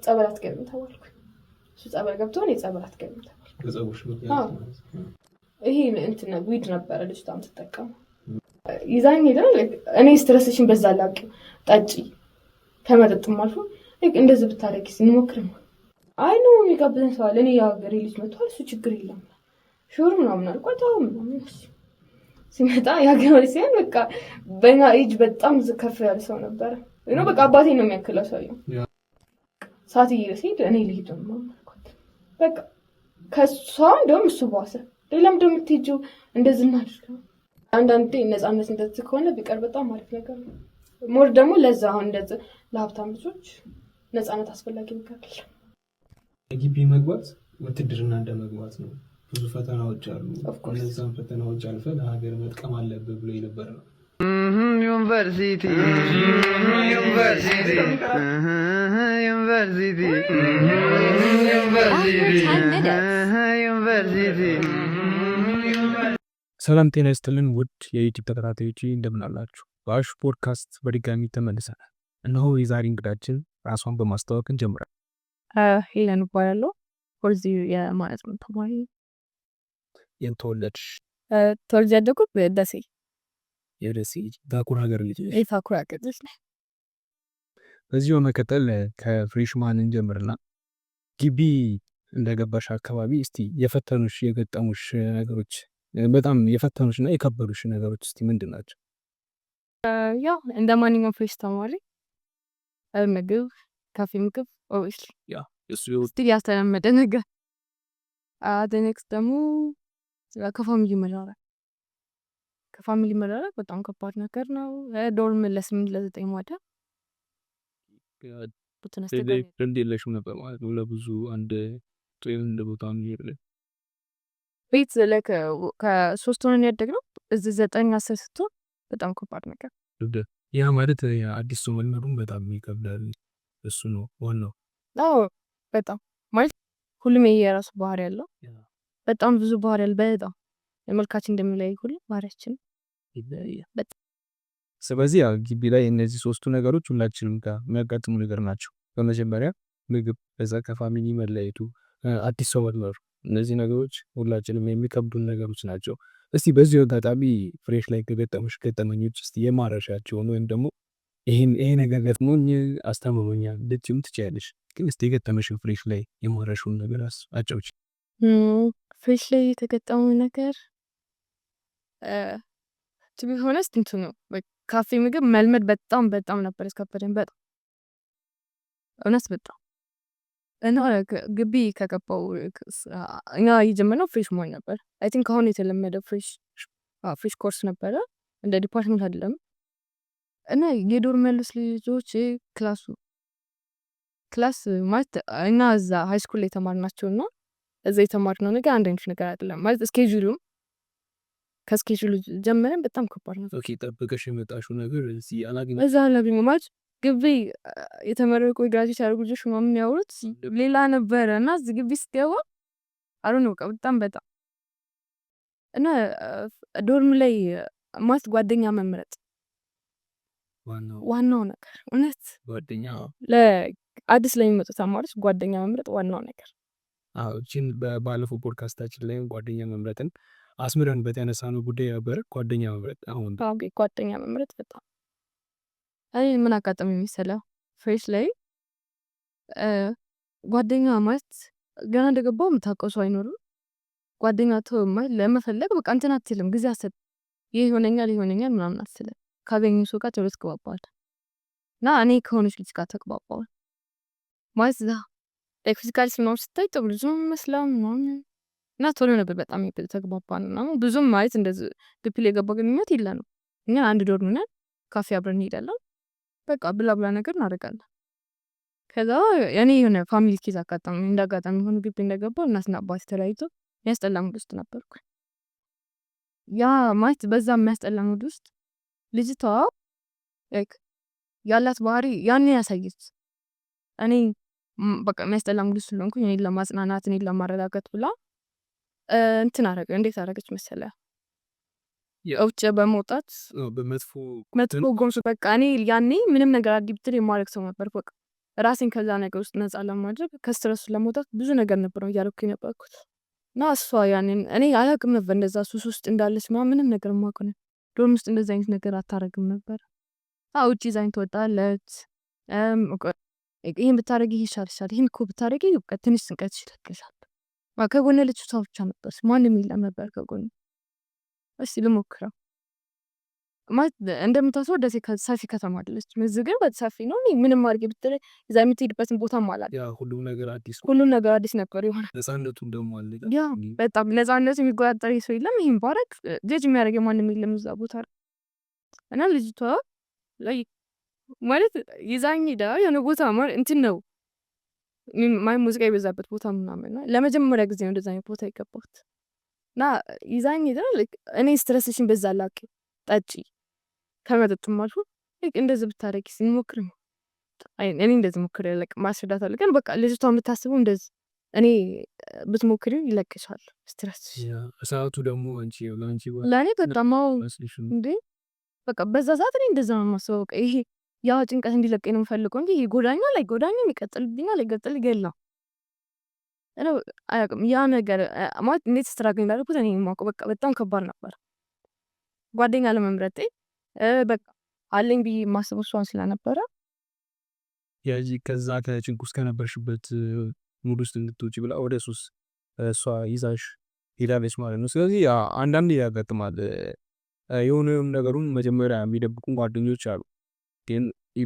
ጸበል አትገቢም ተባልኩኝ። እሱ ጸበል ገብቶ እኔ ጸበል አትገቢም ተባልኩ። በፀጉርሽ ምክንያት አዎ። ማለት ነው። ይሄ እንትን weed ነበረ ልጅቷ የምትጠቀመው። ይዛኝ ሄዳ እኔ stress ሽን በዛ አላውቅም። ጠጪ ከመጠጥም አልፎ like እንደዚህ ብታደርጊስ እንሞክር ነው። አይ ነው የሚጋብዘን ሰው አለ። እኔ የሀገሬ ልጅ መጥቷል፣ እሱ ችግር የለም sure ምናምን አልኳት። አዎ ምናምን። እሺ። ሲመጣ የሀገር ልጅ ሲሆን በቃ በኛ ኤጅ በጣም ከፍ ያለ ሰው ነበረ። በቃ አባቴ ነው የሚያክለው ሰውየው። ሰዓት ሲሄድ እኔ ልሂድ ነው ምናምን አልኳት። በቃ ከእሷ እንደውም እሱ ባሰ። ሌላም እንደው የምትሄጂው እንደዚህ እናድርግ። አንዳንዴ ነፃነት እንደዚህ ከሆነ ቢቀር በጣም አሪፍ ነገር ነው። More ደግሞ ለዛ አሁን እንደዚህ ለሀብታም ልጆች ነፃነት አስፈላጊ ነገር አይደለም። ግቢ መግባት ውትድርና እንደ መግባት ነው። ብዙ ፈተናዎች አሉ። Of course. እነዛን ፈተናዎች አልፈህ ለሀገር መጥቀም አለብህ ብሎ የነበረ ነው። ዩኒቨርሲቲ ዩኒቨርሲቲ ዩኒቨርሲቲ ዩኒቨርሲቲ ዩኒቨርሲቲ። ሰላም ጤና ይስጥልን ውድ የ YouTube ተከታታዮች፣ እንደምን አላችሁ? በአሹ ፖድካስት በድጋሚ ተመልሰናል። እነሆ የዛሬ እንግዳችን ራሷን በማስተዋወቅ እንጀምራለን። ሄለን እባላለሁ። Fourth year የ management ተማሪ። የት ተወለድሽ? ተወልጄ ያደግኩት ደሴ። የደሴ ታኩር ሀገር ልጅ ነሽ። የታኩር ሀገር ልጅ ነኝ። በዚሁ በመቀጠል ከ freshman እንጀምርና ግቢ እንደገባሽ አካባቢ እስቲ የፈተኑሽ የገጠሙሽ ነገሮች፣ በጣም የፈተኑሽ እና የከበዱሽ ነገሮች እስቲ ምንድን ናቸው? ያው እንደ ማንኛውም fresh ተማሪ ምግብ፣ ካፌ ምግብ obviously እሱ still ያልተለመደ ነገር። Next ደግሞ ከ family መራራቅ። ከ family መራራቅ በጣም ከባድ ነገር ነው። Dorm ለ8 ለ9 ማደር። ልምድ የለሽም ነበር ማለት ነው። ለብዙ አንድ እንደ ቦታ ቤት ከ3 ሆነን ያደግነው እዚህ 9 10 ስትሆን በጣም ከባድ ነገር። ያ ማለት አዲስ ሰው መልመዱም በጣም ይከብዳል። እሱ ነው ዋናው። አዎ በጣም፣ ማለት ሁሉም የየራሱ ባህሪ አለው። በጣም ብዙ ባህሪ አለ። በጣም መልካችን እንደሚለያይ ሁሉ ባህሪያችን በጣም። ስለዚህ ያው ግቢ ላይ እነዚህ ሶስቱ ነገሮች ሁላችንም ጋር የሚያጋጥሙ ነገር ናቸው። በመጀመሪያ ምግብ፣ ከዛ ከ family መለየቱ፣ አዲስ ሰው መልመዱ፣ እነዚህ ነገሮች ሁላችንም የሚከብዱን ነገሮች ናቸው። እስቲ በዚሁ አጋጣሚ fresh ላይ ከገጠሙሽ ገጠመኞች እስቲ የማረሻቸውን ወይም ደግሞ ይሄን ይሄ ነገር ገጥሞኝ አስተምሮኛል ልትይም ትችያለሽ። ግን እስቲ የገጠመሽን fresh ላይ የማረሺውን ነገር አጫውቺኝ። Fresh ላይ የተገጠመው ነገር to be honest እንትኑ ካፌ ምግብ መልመድ በጣም በጣም ነበር ያስከበደኝ። በጣም እውነት በጣም። እና ግቢ ከገባው እኛ የጀመርነው freshman ነበር። I think አሁን የተለመደው fresh course ነበረ፣ እንደ department አይደለም። እና የ dorm ያሉት ልጆች class ኡ class ማለት እና እዛ high school የተማርናቸው እና እዛ የተማርነው ነገር አንድ አይነት ነገር አይደለም። ማለት schedule ኡም ከ schedule ኡ ጀምረን በጣም ከባድ ነው። Okay፣ ጠብቀሽ የመጣሽው ነገር እዚህ አላገኘሁም። እዛ አላገኘሁም። ማለት ግቢ የተመረቁ graduate ያደረጉ ልጆች ምናምን የሚያወሩት ሌላ ነበረ እና እዚህ ግቢ ስትገባ አሮ ነው በቃ በጣም በጣም። እና dorm ላይ ማለት ጓደኛ መምረጥ ዋናው ነገር እውነት። ጓደኛ ለአዲስ ለሚመጡ ተማሪዎች ጓደኛ መምረጥ ዋናው ነገር። አዎ፣ እቺን ባለፈው ፖድካስታችን ላይ ጓደኛ መምረጥን አስምረንበት ያነሳነው ጉዳይ ነበር። ጓደኛ መምረጥ አሁን ጓደኛ መምረጥ በጣም። እኔ ምን አጋጠመኝ መሰለህ? Fresh ላይ ጓደኛ ማለት ገና እንደገባሁ የምታውቀው ሰው አይኖርም። ጓደኛ ማለት ለመፈለግ በቃ እንትን አትልም፣ ጊዜ አትሰጥም። ይህ ይሆነኛል ይሆነኛል ምናምን አትልም። ካገኙ ሰው ጋር ቶሎ ትግባባለህ። እና እኔ ከሆነች ልጅ ጋር ተግባባሁ። ማለት like physically ምናምን ስታይ ጥሩ ልጅ ነው የምመስለው ምናምን እና ቶሎ ነበር በጣም የተግባባነው። ምናምን ብዙም ማለት እንደዚህ deeply የገባ ግንኙነት የለንም። እኛ አንድ dorm ነን፣ ካፌ አብረን እንሄዳለን። በቃ ብላ ብላ ነገር እናደርጋለን። ከዛ እኔ የሆነ family case አጋጠመኝ። እንደ አጋጣሚ ሆኖ ግቢ እንደገባሁ እናትና አባቴ ተለያይቶ የሚያስጠላ mood ውስጥ ነበርኩ። ያ ማለት በዛ የሚያስጠላ mood ውስጥ ልጅቷ like ያላት ባህሪ ያኔ ያሳየች እኔ በቃ የሚያስጠላ mood ውስጥ ስለሆንኩኝ እኔን ለማጽናናት፣ እኔን ለማረጋጋት ብላ እንትን አደረገ እንዴት አደረገች መሰለህ? ውጭ በመውጣት በመጥፎ መጥፎ ጎንሱ በቃ እኔ ያኔ ምንም ነገር አድርጊ ብትል የማደርግ ሰው ነበርኩ። በቃ ራሴን ከዛ ነገር ውስጥ ነፃ ለማድረግ፣ ከ stress ኡ ለመውጣት ብዙ ነገር ነበር እያደረኩ የነበርኩት። እና እሷ ያንን እኔ አላውቅም ነበር እንደዛ ሱስ ውስጥ እንዳለች ምናምን፣ ምንም ነገር የማውቀው ነው። Dorm ውስጥ እንደዚ አይነት ነገር አታረግም ነበር። ውጭ ይዛኝ ትወጣለች። ይህን ብታደረጊ ይሻልሻል፣ ይህን እኮ ብታደረጊ ትንሽ ጭንቀትሽ ይለቅሻል። ከጎነ ልጅ እሷ ብቻ ነበር፣ ማንም የለም ነበር ከጎን። እስቲ ልሞክረው ማለት እንደምታስበው ደሴ ሰፊ ከተማ አይደለችም። እዚህ ግን ሰፊ ነው። ምንም አድርጌ ብትለኝ እዛ የምትሄድበትን ቦታ አላውቅም። ያ ሁሉም ነገር አዲስ ሁሉም ነገር አዲስ ነበር ይሆናል። ነፃነቱን ደግሞ አለ። Yeah፣ በጣም ነፃነቱ፣ የሚቆጣጠር ሰው የለም። ይህን ባረግ ጀጅ የሚያደርገ ማንም የለም እዛ ቦታ። እና ልጅቷ ማለት ይዛኝ ሄዳ የሆነ ቦታ እንትን ነው፣ ማይ ሙዚቃ የበዛበት ቦታ ምናምን። ለመጀመሪያ ጊዜ ነው እንደዛ አይነት ቦታ የገባሁት። እና ይዛኝ ሄዳ እኔ stress ሽን በዛ ላቂ ጠጪ፣ ከመጠጡም አልፎ እንደዚህ ብታደረጊ ስንሞክር ነው። እኔ እንደዚህ ሞክር ያለቅ ማስረዳት አለ። ግን በቃ ልጅቷ የምታስበው እንደዚህ እኔ ብትሞክሪው ይለቅሻል stress። ሰዓቱ ደግሞ ለአንቺ ለእኔ በጣም እንዴ፣ በቃ በዛ ሰዓት እኔ እንደዛ ነው የማስበው። በቃ ይሄ ያ ጭንቀት እንዲለቀኝ ነው የምፈልገው እንጂ ይሄ ጎዳኛል አይጎዳኝም፣ ይቀጥልብኛል አይቀጥል ይገላው አያውቅም። ያ ነገር ማለት እንዴት struggle እንዳደረኩት እኔ የማውቀው፣ በቃ በጣም ከባድ ነበር። ጓደኛ ለመምረጤ በቃ አለኝ ብዬ የማስበው እሷን ስለነበረ። ያዚ ከዛ ከጭንቅ ውስጥ ከነበርሽበት mood ውስጥ እንድትወጪ ብላ ወደ ሱስ እሷ ይዛሽ ሄዳለች ማለት ነው። ስለዚህ አንዳንድ ያጋጥማል፣ የሆነ ነገሩን መጀመሪያ የሚደብቁን ጓደኞች አሉ። ግን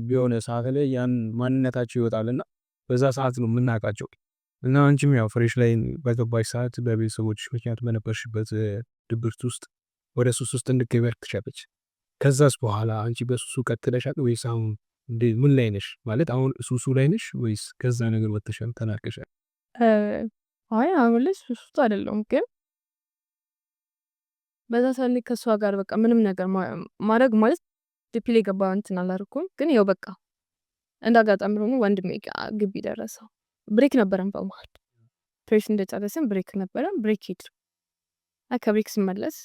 የሆነ ሰዓት ላይ ያን ማንነታቸው ይወጣልና በዛ ሰዓት ነው የምናውቃቸው። እና አንቺም ያው fresh ላይ በገባሽ ሰዓት በቤተሰቦች ምክንያት በነበርሽበት ድብርት ውስጥ ወደ ሱስ ውስጥ እንድትገቢ ትቻለች። ከዛስ በኋላ አንቺ በሱሱ ቀጥለሻል ወይስ አሁን ምን ላይ ነሽ? ማለት አሁን ሱሱ ላይ ነሽ ወይስ ከዛ ነገር ወጥተሻል ተናቀሻል? አይ፣ አሁን ላይ ሱስ ውስጥ አይደለሁም፣ ግን በዛ ሰዓት ላይ ከእሷ ጋር በቃ ምንም ነገር ማድረግ ማለት deeply የገባ እንትን አላደረኩም። ግን ያው በቃ እንደ አጋጣሚ ሆኖ ወንድሜ ግቢ ደረሰው። Break ነበረን በመሀል፣ fresh እንደጨረስን break ነበረን። Break ሄድ ከ break ስመለስ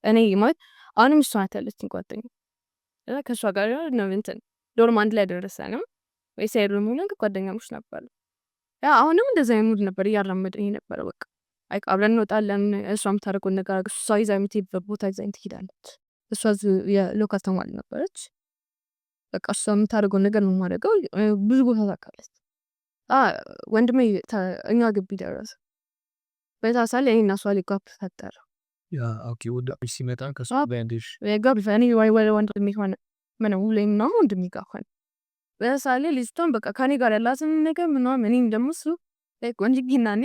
እኔ ማለት አሁንም እሷ ናት ያለችኝ ጓደኛ። ከእሷ ጋር ነው እንትን dorm አንድ ላይ ደረሰንም ወይ side room ሆነን ጓደኛሞች ነበር። Yeah፣ አሁንም እንደዛ mood ነበር እያራመደኝ ነበረ። በቃ አይ አብረን እንወጣለን። እሷ የምታደርገውን ነገር፣ እሷ ይዛ የምትሄድበት ቦታ ይዛኝ ትሄዳለች። እሷ የ local ተማሪ ነበረች። በቃ እሷ የምታደርገውን ነገር ነው የማደርገው። ብዙ ቦታ ታውቃለች። ወንድሜ እኛ ግቢ ደረሰ። በዛ ሰዓት ላይ እኔና እሷ ላይ gap ፈጠረ። Yeah, okay፣ ወደ ሲመጣ ከሱ Gap እኔ ወይ ወደ ወንድሜ ሆነ ምንም ውሌ ምናምን ወንድሜ ጋር ሆነ። በዛ ሰዓት ላይ ልጅቷን በቃ ከኔ ጋር ያላትን ነገር ምናምን፣ እኔም ደግሞ እሱ ወንድሜና እኔ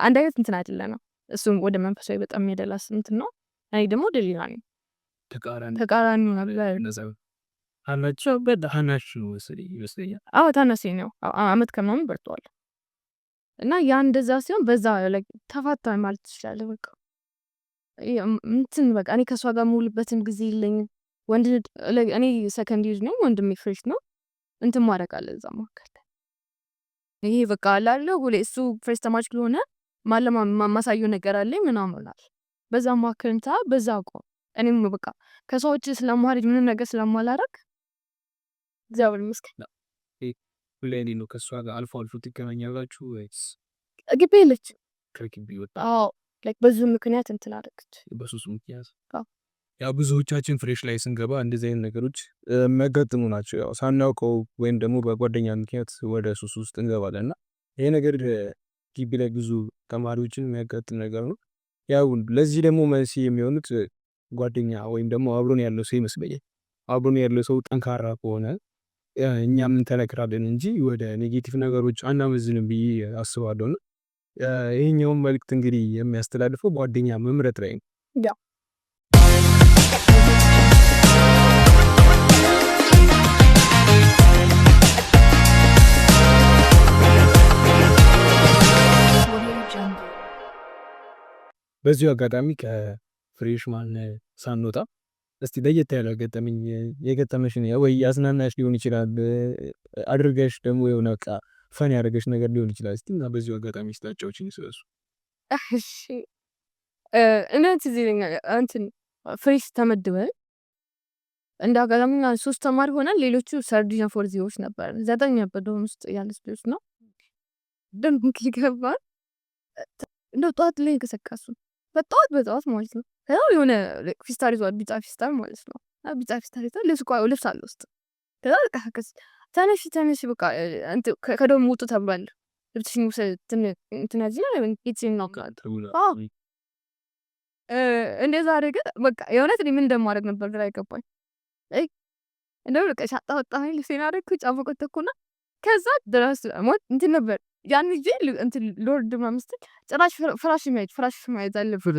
አንድ አይነት እንትን አይደለንም። እሱም ወደ መንፈሳዊ በጣም የሚያደላ እንትን ነው። እኔ ደግሞ ወደ ሌላ ነኝ። ተቃራኒ። ተቃራኒ። አላቸው ታናሽ ይመስለኛል። አዎ፣ ታናሽ ነው። አመት ከምናምን በልጧል። እና ያ እንደዛ ሲሆን በዛ ተፋታ ማለት ትችላለህ። በቃ እንትን በቃ እኔ ከእሷ ጋር የምውልበትም ጊዜ የለኝም። ወንድ እኔ second year ነው፣ ወንድሜ fresh ነው። እንትን ማድረግ አለ እዛ መካከል ይሄ በቃ አላለ ሁሌ እሱ fresh ተማሪ ስለሆነ ማለማ ማሳየው ነገር አለኝ ምናምን አለ። በዛ መካከል እንታ በዛ አቆም እኔም በቃ ከሰዎች ስለማልሄድ ምንም ነገር ስለማላረግ እግዚአብሔር ይመስገን። ሁሌ እንዴት ነው፣ ከእሷ ጋር አልፎ አልፎ ትገናኛላችሁ ወይስ? ግቢ የለችም። ከግቢ ወጣ? አዎ፣ like በዙ ምክንያት እንትን አደረገች። በሱሱ ምክንያት። ያው ብዙዎቻችን fresh ላይ ስንገባ እንደዚህ አይነት ነገሮች የሚያጋጥሙ ናቸው። ያው ሳናውቀው ወይም ደግሞ በጓደኛ ምክንያት ወደ ሱስ ውስጥ እንገባለን እና ይሄ ነገር ግቢ ላይ ብዙ ተማሪዎችን የሚያጋጥም ነገር ነው። ያው ለዚህ ደግሞ መንስኤ የሚሆኑት ጓደኛ ወይም ደግሞ አብሮን ያለው ሰው ይመስለኛል። አብሮን ያለው ሰው ጠንካራ ከሆነ እኛም እንጠነክራለን እንጂ ወደ negative ነገሮች አናመዝንም ብዬ አስባለሁ። እና ይሄኛውን መልእክት እንግዲህ የሚያስተላልፈው ጓደኛ መምረጥ ላይ ነው። በዚሁ አጋጣሚ ከ freshman ሳንወጣ እስቲ ለየት ያለ ገጠመኝ የገጠመሽን ወይ ያዝናናሽ ሊሆን ይችላል፣ አድርገሽ ደግሞ የሆነ በቃ fun ያደረገሽ ነገር ሊሆን ይችላል። እስቲ እና በዚሁ አጋጣሚ ስታጫውቺኝ ስለሱ። እሺ፣ እኔ ትዝ ይለኛል እንትን fresh ተመድበን እንደ አጋጣሚ እኛ ሶስት ተማሪ ሆነን ሌሎቹ third year fourth year ዎች ነበር። ዘጠኝ ነበር dorm ውስጥ ያሉት ልጆች ነው። Dorm ገባን። እንደው ጠዋት ላይ እንቀሰቀሱ፣ በጠዋት በጠዋት ማለት ነው። ከዛ የሆነ ፊስታል ይዟል፣ ቢጫ ፊስታል ማለት ነው። ቢጫ ፊስታል ይዟል፣ ልብስ ልብስ አለ ውስጥ። ከዛ በቃ ተነሽ ተነሽ፣ በቃ ከ dorm ውጡ ተብሏል። ልብስሽን እንትን ያዚና ነው። እንደዛ አደረገ። በቃ የእውነት እኔ ምን እንደማደርግ ነበር ግራ የገባኝ። እንደው በቃ ሻጣ ወጣሁኝ፣ ልብሴን አደረግኩ፣ ጫማ ቆተኩና ከዛ ድረስ ሞት እንትን ነበር ያን ጊዜ እንትን ሎርድ ምናምን ስትል ጭራሽ ፍራሽ መያዝ አለብን።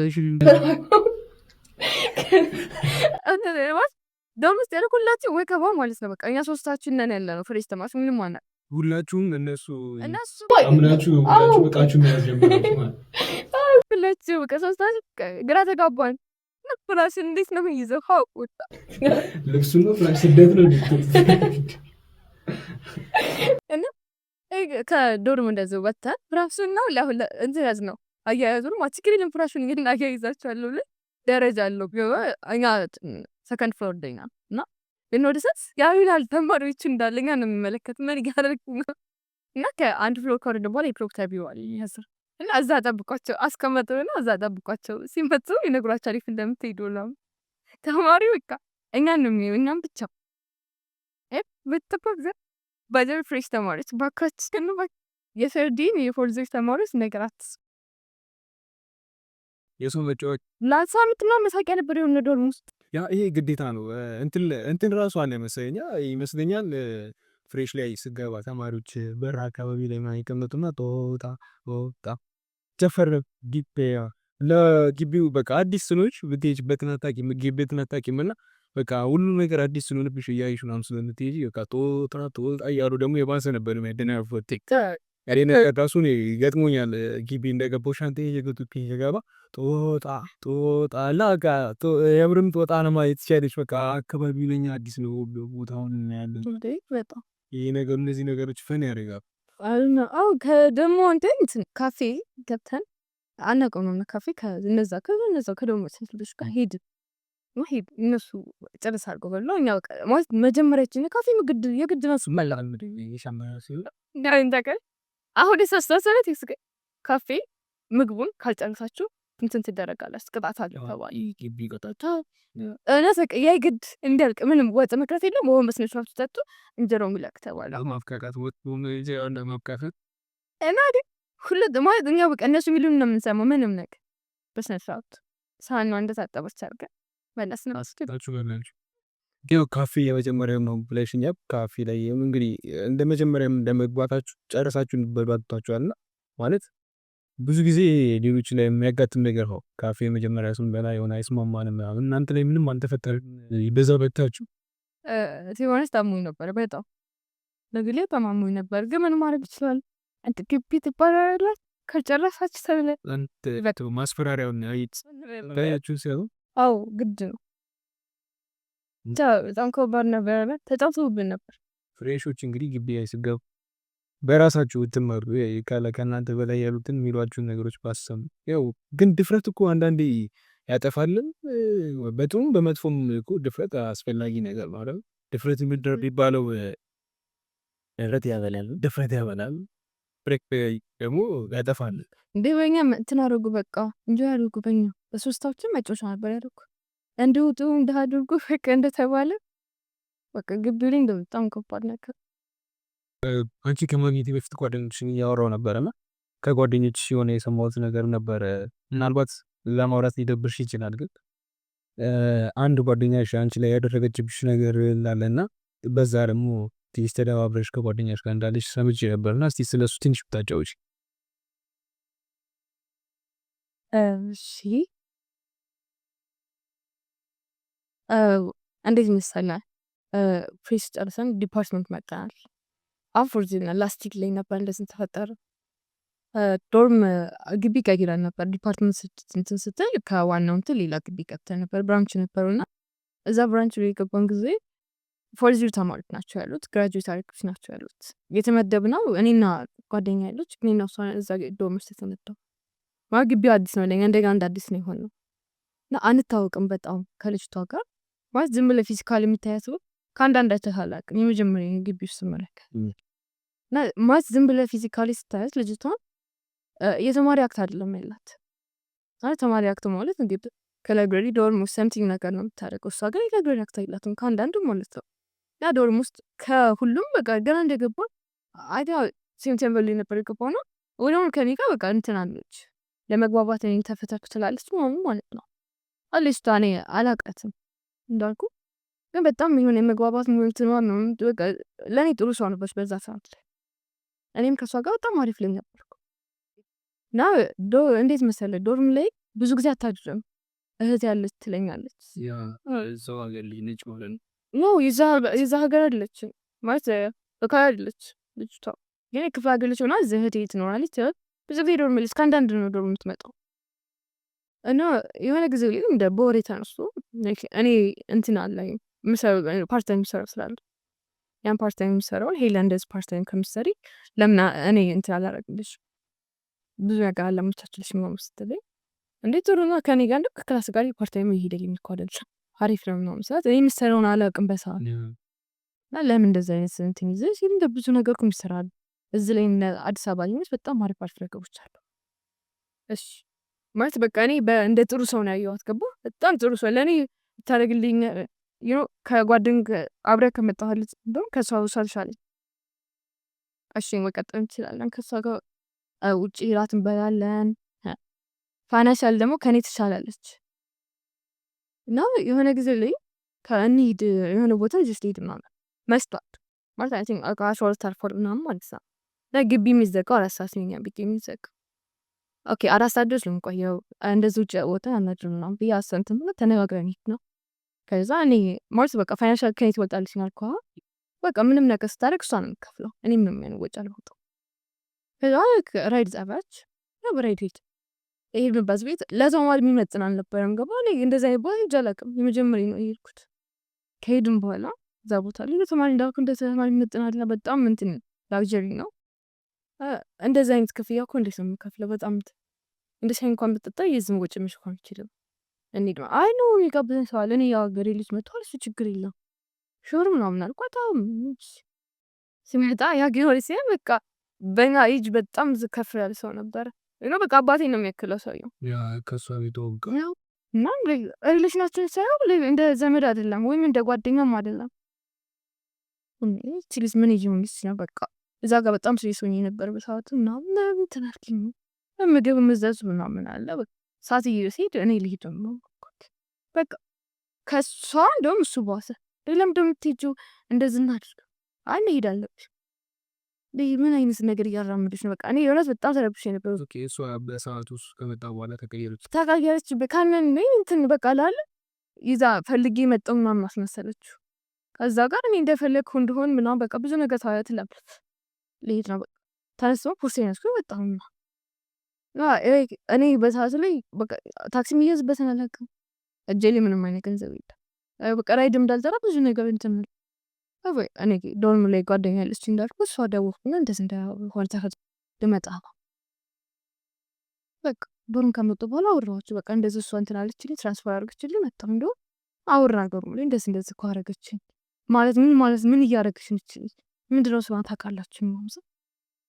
Dorm ውስጥ ያለ ሁላችን ወከባ ማለት ነው። በቃ እኛ ሶስታችን ነን ያለ ነው fresh ተማሪዎች፣ ምንም አናውቅም። ሁላችሁም እነሱ እነሱ አምናችሁ ሁላችሁ በቃችሁ መያዝ ጀመራችሁ ማለት። ሁላችሁ በቃ ሶስታችን ግራ ተጋባን። ፍራሽ እንዴት ነው የሚይዘው? ወጣ ልብሱ ነው ፍራሽ ስደት ነው። እና ከ dorm እንደዚህ ወጥተን ፍራሹን ነው እንትን ያዝ ነው አያያዙን ችግር የለም፣ ፍራሹን ግን አያይዛችኋለሁ ብለን ደረጃ አለው፣ እኛ second floor ላይ ነው እና ግን ወደ ሰት ያዩናል ተማሪዎቹ እንዳለ እኛ ነው የሚመለከት ምን እያደረጉ ነው። እና ከአንድ floor ከወረድን በኋላ የ proctor ቢሮ አለ እና እዛ ጠብቋቸው አስቀመጡንና እዛ ጠብቋቸው፣ ሲመጡ ይነግሯቸዋል የት እንደምትሄዱ ምናምን። ተማሪው በቃ እኛን ነው የሚያየው፣ እኛም ብቻ ብትባል ባዘር fresh ተማሪዎች ባካችን የ third የ fourth ተማሪዎች ነገር አትስሙ። የሰው መጫወች ለሳምንት ምናምን መሳቂያ ነበር የሆነ dorm ውስጥ። ያ ይሄ ግዴታ ነው። እንትን ራሱ አለ መሰለኝ ይመስለኛል፣ fresh ላይ ስገባ ተማሪዎች በር አካባቢ ላይ ምናምን ይቀመጡና ጦጣ ጦጣ ጨፈር ግቢ ለግቢው በቃ አዲስ ስለሆንሽ ብትሄጂበትን አታውቂም፣ ግቢበትን አታውቂም እና በቃ ሁሉ ነገር አዲስ ስለሆነብሽ እያየሽ ምናምን ስለምትሄጂ በቃ ጦጣ ጦጣ እያሉ ደግሞ የባሰ ነበር የሚያደናግሩት። እኔ ራሱ ገጥሞኛል። ግቢ እንደገባሁ ሻንጣዬን እየጎተትኩኝ ስገባ ጦጣ ጦጣ እና በቃ የምርም ጦጣ ነው ማየት ትችያለሽ። በቃ አካባቢው ለኛ አዲስ ነው፣ ቦታውን እናያለን። በጣም ይሄ ነገር እነዚህ ነገሮች fun ያደርጋሉ። አዎ፣ ከደግሞ እንትን ካፌ ገብተን አናውቀውም ነው ካፌ ከነዛ ከደግሞ ልጆች ጋር ሄድን ሄድ እነሱ ጨርስ አድርገው በሉ፣ እኛ ማለት መጀመሪያችን ካፌ ግድ የግድ ነው። አሁን የሳስታሰበት ካፌ ምግቡን ካልጨረሳችሁ እንትን ትደረጋላችሁ፣ ቅጣት አለ ተባለ። እውነት በቃ የግድ እንዲያልቅ ምንም ወጥ መቅረት የለም። ውሃውን በስነ ስርዓቱ ጠጡ፣ እንጀራው ይለቅ ተባለ። እና ሁለት ማለት እኛ በቃ እነሱ የሚሉን ነው የምንሰማው። ምንም ነገር በስነ ስርዓቱ ሳህኗ እንደታጠበች አድርገን መለስን። ያው ካፌ የመጀመሪያው ነው ብለሽኛል። ካፌ ላይ እንግዲህ እንደ መጀመሪያም እንደመግባታችሁ ጨርሳችሁ በልታችኋል እና ማለት ብዙ ጊዜ ሌሎች ላይ የሚያጋጥም ነገር ነው። ካፌ መጀመሪያ ስንበላ የሆነ አይስማማንም ምናምን፣ እናንተ ላይ ምንም አልተፈጠረም? በዛ በልታችሁ? ሲሆንስ ታሞኝ ነበር፣ በጣም ለግሌ በጣም አሞኝ ነበር። ግን ምን ማድረግ ይችላል? አንተ ግቢ ትባላለህ ከጨረሳችሁ ተብለህ ማስፈራሪያውን ያችሁ ሲሉ አዎ ግድ ነው። በጣም ከባድ ነበር። ተጫውተውብን ነበር። Fresh ኦች እንግዲህ ግቢ ላይ ስትገቡ በራሳችሁ ብትመሩ፣ ከእናንተ በላይ ያሉትን የሚሏችሁን ነገሮች ባሰሙ። ያው ግን ድፍረት እኮ አንዳንዴ ያጠፋልም፣ በጥሩም በመጥፎም እኮ ድፍረት አስፈላጊ ነገር ነው አይደል? ድፍረት ምንድን ነው የሚባለው? ድፍረት ያበላል። ድፍረት ያበላል፣ ብሬክ ደግሞ ያጠፋል። እንዴ በኛ እንትን አደረጉ፣ በቃ enjoy አድርጉ። በኛ በሶስታችን መጫወቻ ነበር ያደረጉ፣ እንዲወጡ እንዳድርጉ በቃ እንደተባለ በቃ ግቢው ላይ እንደው በጣም ከባድ ነገር። አንቺ ከማግኘቴ በፊት ጓደኞችሽን እያወራሁ ነበረ እና ከጓደኞችሽ የሆነ የሰማሁት ነገር ነበረ። ምናልባት ለማውራት ሊደብርሽ ይችላል፣ ግን አንድ ጓደኛሽ አንቺ ላይ ያደረገችብሽ ነገር እንዳለ እና በዛ ደግሞ ትንሽ ተደባብረሽ ከጓደኛሽ ጋር እንዳለሽ ሰምቼ ነበር እና እስቲ ስለሱ ትንሽ ብታጫውቺ። እሺ፣ እንዴት መሰለህ፣ fresh ጨርሰን department መጥተናል። Unfortunately last week ላይ ነበር እንደዚህ ተፈጠረ። Dorm ግቢ ቀይረን ነበር። Department እንትን ስትል ከዋናው እንትን ሌላ ግቢ ገብተን ነበር። Branch ነበሩ እና እዛ branch ላይ የገባን ጊዜ fourth year ተማሪዎች ናቸው ያሉት፣ graduate አድርጎች ናቸው ያሉት። የተመደብነው እኔና ጓደኛ ያለች፣ እኔና እሷ እዛ dorm ውስጥ የተመደቡ። ማለት ግቢው አዲስ ነው ለኛ፣ እንደገና እንደ አዲስ ነው የሆነው እና አንታወቅም በጣም ከልጅቷ ጋር። ማለት ዝም ብለህ physical የምታያት ከአንዳንድ አይተህ አላውቅም። የመጀመሪያ ግቢ ውስጥ ስመለከት እና ማለት ዝም ብለህ physically ስታያት ልጅቷን የተማሪ act አይደለም ያላት። ማለት ተማሪ act ማለት እንዴ ከ library dorm ውስጥ something ነገር ነው የምታደርገው። እሷ ግን የ library act የላትም ከአንዳንዱ ማለት ነው። ያ dorm ውስጥ ከሁሉም በቃ ገና እንደገባ አይታ September ላይ ነበር የገባው ነው፣ ወዲያውኑ ከኔ ጋር በቃ እንትን አለች፣ ለመግባባት እኔን ተፈተፍ ትላለች ምናምን ማለት ነው። ልጅቷ እኔ አላውቃትም እንዳልኩ፣ ግን በጣም የሆነ የመግባባት እንትኗ ነው፣ በቃ ለእኔ ጥሩ ሰው ነበረች በዛ ሰዓት ላይ። እኔም ከእሷ ጋር በጣም አሪፍ ላይ ነበርኩ። እና እንዴት መሰለህ፣ dorm ላይ ብዙ ጊዜ አታድርም፣ እህት ያለች ትለኛለች። እዛው ሀገር ልጅ ነች ማለት ነው? No፣ የዛ ሀገር አይደለችም፣ ማለት በቃ አይደለች ልጅቷ፣ ግን የክፍለ ሀገር ልጅ ሆና እዚህ እህቴ ትኖራለች። ብዙ ጊዜ dorm እስከ አንዳንድ ነው dorm የምትመጣው። እና የሆነ ጊዜ ላይ እንደ በወሬ ተነስቶ እኔ እንትን አለኝ፣ part time የምሰራው ስላለ ያን part time የምሰራውን ሄላ እንደዚህ part time ከምትሰሪ ለምን እኔ እንትን አላደርግልሽ፣ ብዙ ነገር አላመቻችልሽ ምናምን ስትለኝ እንዴ ጥሩ ነው፣ ከኔ ጋር እንደው ከ class ጋር part time እየሄደልኝ እኮ አይደለም፣ አሪፍ ነው ምናምን ስላት እኔ የምሰራውን አላውቅም በሰዓት። እና ለምን እንደዚህ አይነት እንትን ይዘሽ፣ እንደ ብዙ ነገር እኮ ይሰራል እዚህ ላይ፣ አዲስ አበባ ላይ በጣም አሪፍ አሪፍ ነገሮች አሉ። እሺ ማለት በቃ እኔ እንደ ጥሩ ሰው ነው ያየኋት፣ ገባ፣ በጣም ጥሩ ሰው ለእኔ ብታደርግልኝ ከጓደኝ አብረህ ከመጣህ ልጅ እንደውም ከእሷ እሷ ተሻለች። እሺ መቀጠል እንችላለን። ከእሷ ጋር ውጪ እራት እንበላለን። Financial ደግሞ ከኔ ትሻላለች። እና የሆነ ጊዜ ላይ ከእንሂድ የሆነ ቦታ ይዤሽ ልሂድ ምናምን፣ መሽቷል ማለት I think 12 አልፏል ምናምን ማለት ነው። እና ግቢ የሚዘጋው 4 ሰዓት ነው፣ የኛ ግቢ የሚዘጋው። Okay 4 ሰዓት ድረስ ነው የምንቆየው፣ እንደዚህ ውጭ ወጥተን አናድርም ምናምን ብዬ አሰብኩ፣ ተነጋግረን ነው። ከዛ እኔ ማለት በቃ financial ከኔ ትበልጣለች አልኳ። በቃ ምንም ነገር ስታደርግ እሷ ነው የምትከፍለው፣ እኔ ምንም አይነት ወጪ አላወጣም። ከዛ ride ጠራች፣ በ ride ሄድ የሄድንበት ቤት ለተማሪ የሚመጥን አልነበረም። ገባ፣ እኔ እንደዚህ አይነት ቦታ ሄጄ አላውቅም። የመጀመሪያ ነው የሄድኩት። ከሄድን በኋላ እዛ ቦታ ላይ ለተማሪ እንዳልኩ እንደ ተማሪ የሚመጥን አይደለም። በጣም እንትን luxury ነው። እንደዚህ አይነት ክፍያ እኮ እንዴት ነው የምከፍለው? በጣም እንደ ሻይ እንኳን ብጠጣ የዝም ወጪ መሸፈን አልችልም። እንሂድ፣ አይ no የጋበዘኝ ሰው አለ፣ እኔ የሀገሬ ልጅ መጥቷል፣ እሱ ችግር የለም sure ምናምን አልኳት። አዎ ሲመጣ የሀገሬ ሲሆን በቃ በኛ ኤጅ በጣም ከፍ ያለ ሰው ነበረ። በቃ አባቴ ነው የሚያክለው ሰውየው። ከእሷ ቤት እና relation ኣችን ሳየው እንደ ዘመድ አይደለም ወይም እንደ ጓደኛም አይደለም። እቺ ልጅ ምን እየሆነች ነው? በቃ እዛ ጋር በጣም serious ሆኜ ነበር በሰዓቱ ምናምን፣ እንትን አልኩኝ። ምግብ ምዘዙ ምናምን አለ፣ በቃ ሰዓት ሲሄድ እኔ ልሂድ ነው በቃ። ከእሷ እንደውም እሱ ባሰ። ለምንድን ነው የምትሄጂው? እንደዚህ እናድርግ። አይ መሄድ አለብሽ። ምን አይነት ነገር እያራመደች ነው? በቃ እኔ የእውነት በጣም ተረብሼ ነበር። እሷ በሰዓቱ እሱ ከመጣ በኋላ ተቀየረች። ተቀየረች። ካንን እንትን በቃ ላለ ይዛ ፈልጌ መጣሁ ምናምን አስመሰለችው። ከዛ ጋር እኔ እንደፈለግኩ እንደሆን ምናምን በቃ ብዙ ነገር ትላለች። ልሄድ ነው በቃ፣ ተነስቶ ፖርሴን ያዝኩኝ ወጣሁ። እኔ በሰዓቱ ላይ በቃ ታክሲ የሚያዝበትን አላውቅም። እጄ ላይ ምንም አይነት ገንዘብ የለም። በቃ ride እንዳልጠራ ብዙ ነገር እንትን፣ እኔ dorm ላይ ጓደኛ ያለች እንዳልኩ እሷ ደወልኩና እንደዚህ እንደሆነ ተፈጥሮ ልመጣ ነው። በቃ dorm ከመጡ በኋላ አወራኋቸው። በቃ እንደዚህ እሷ እንትን አለችልኝ፣ transfer አደረገችልኝ፣ መጣሁ። እንደውም አወራን dorm ላይ፣ እንደዚህ እንደዚህ እኮ አደረገችኝ ማለት ምን ማለት፣ ምን እያደረገች ነች? ምንድነው ስሟን ታውቃላችሁ? ምናምን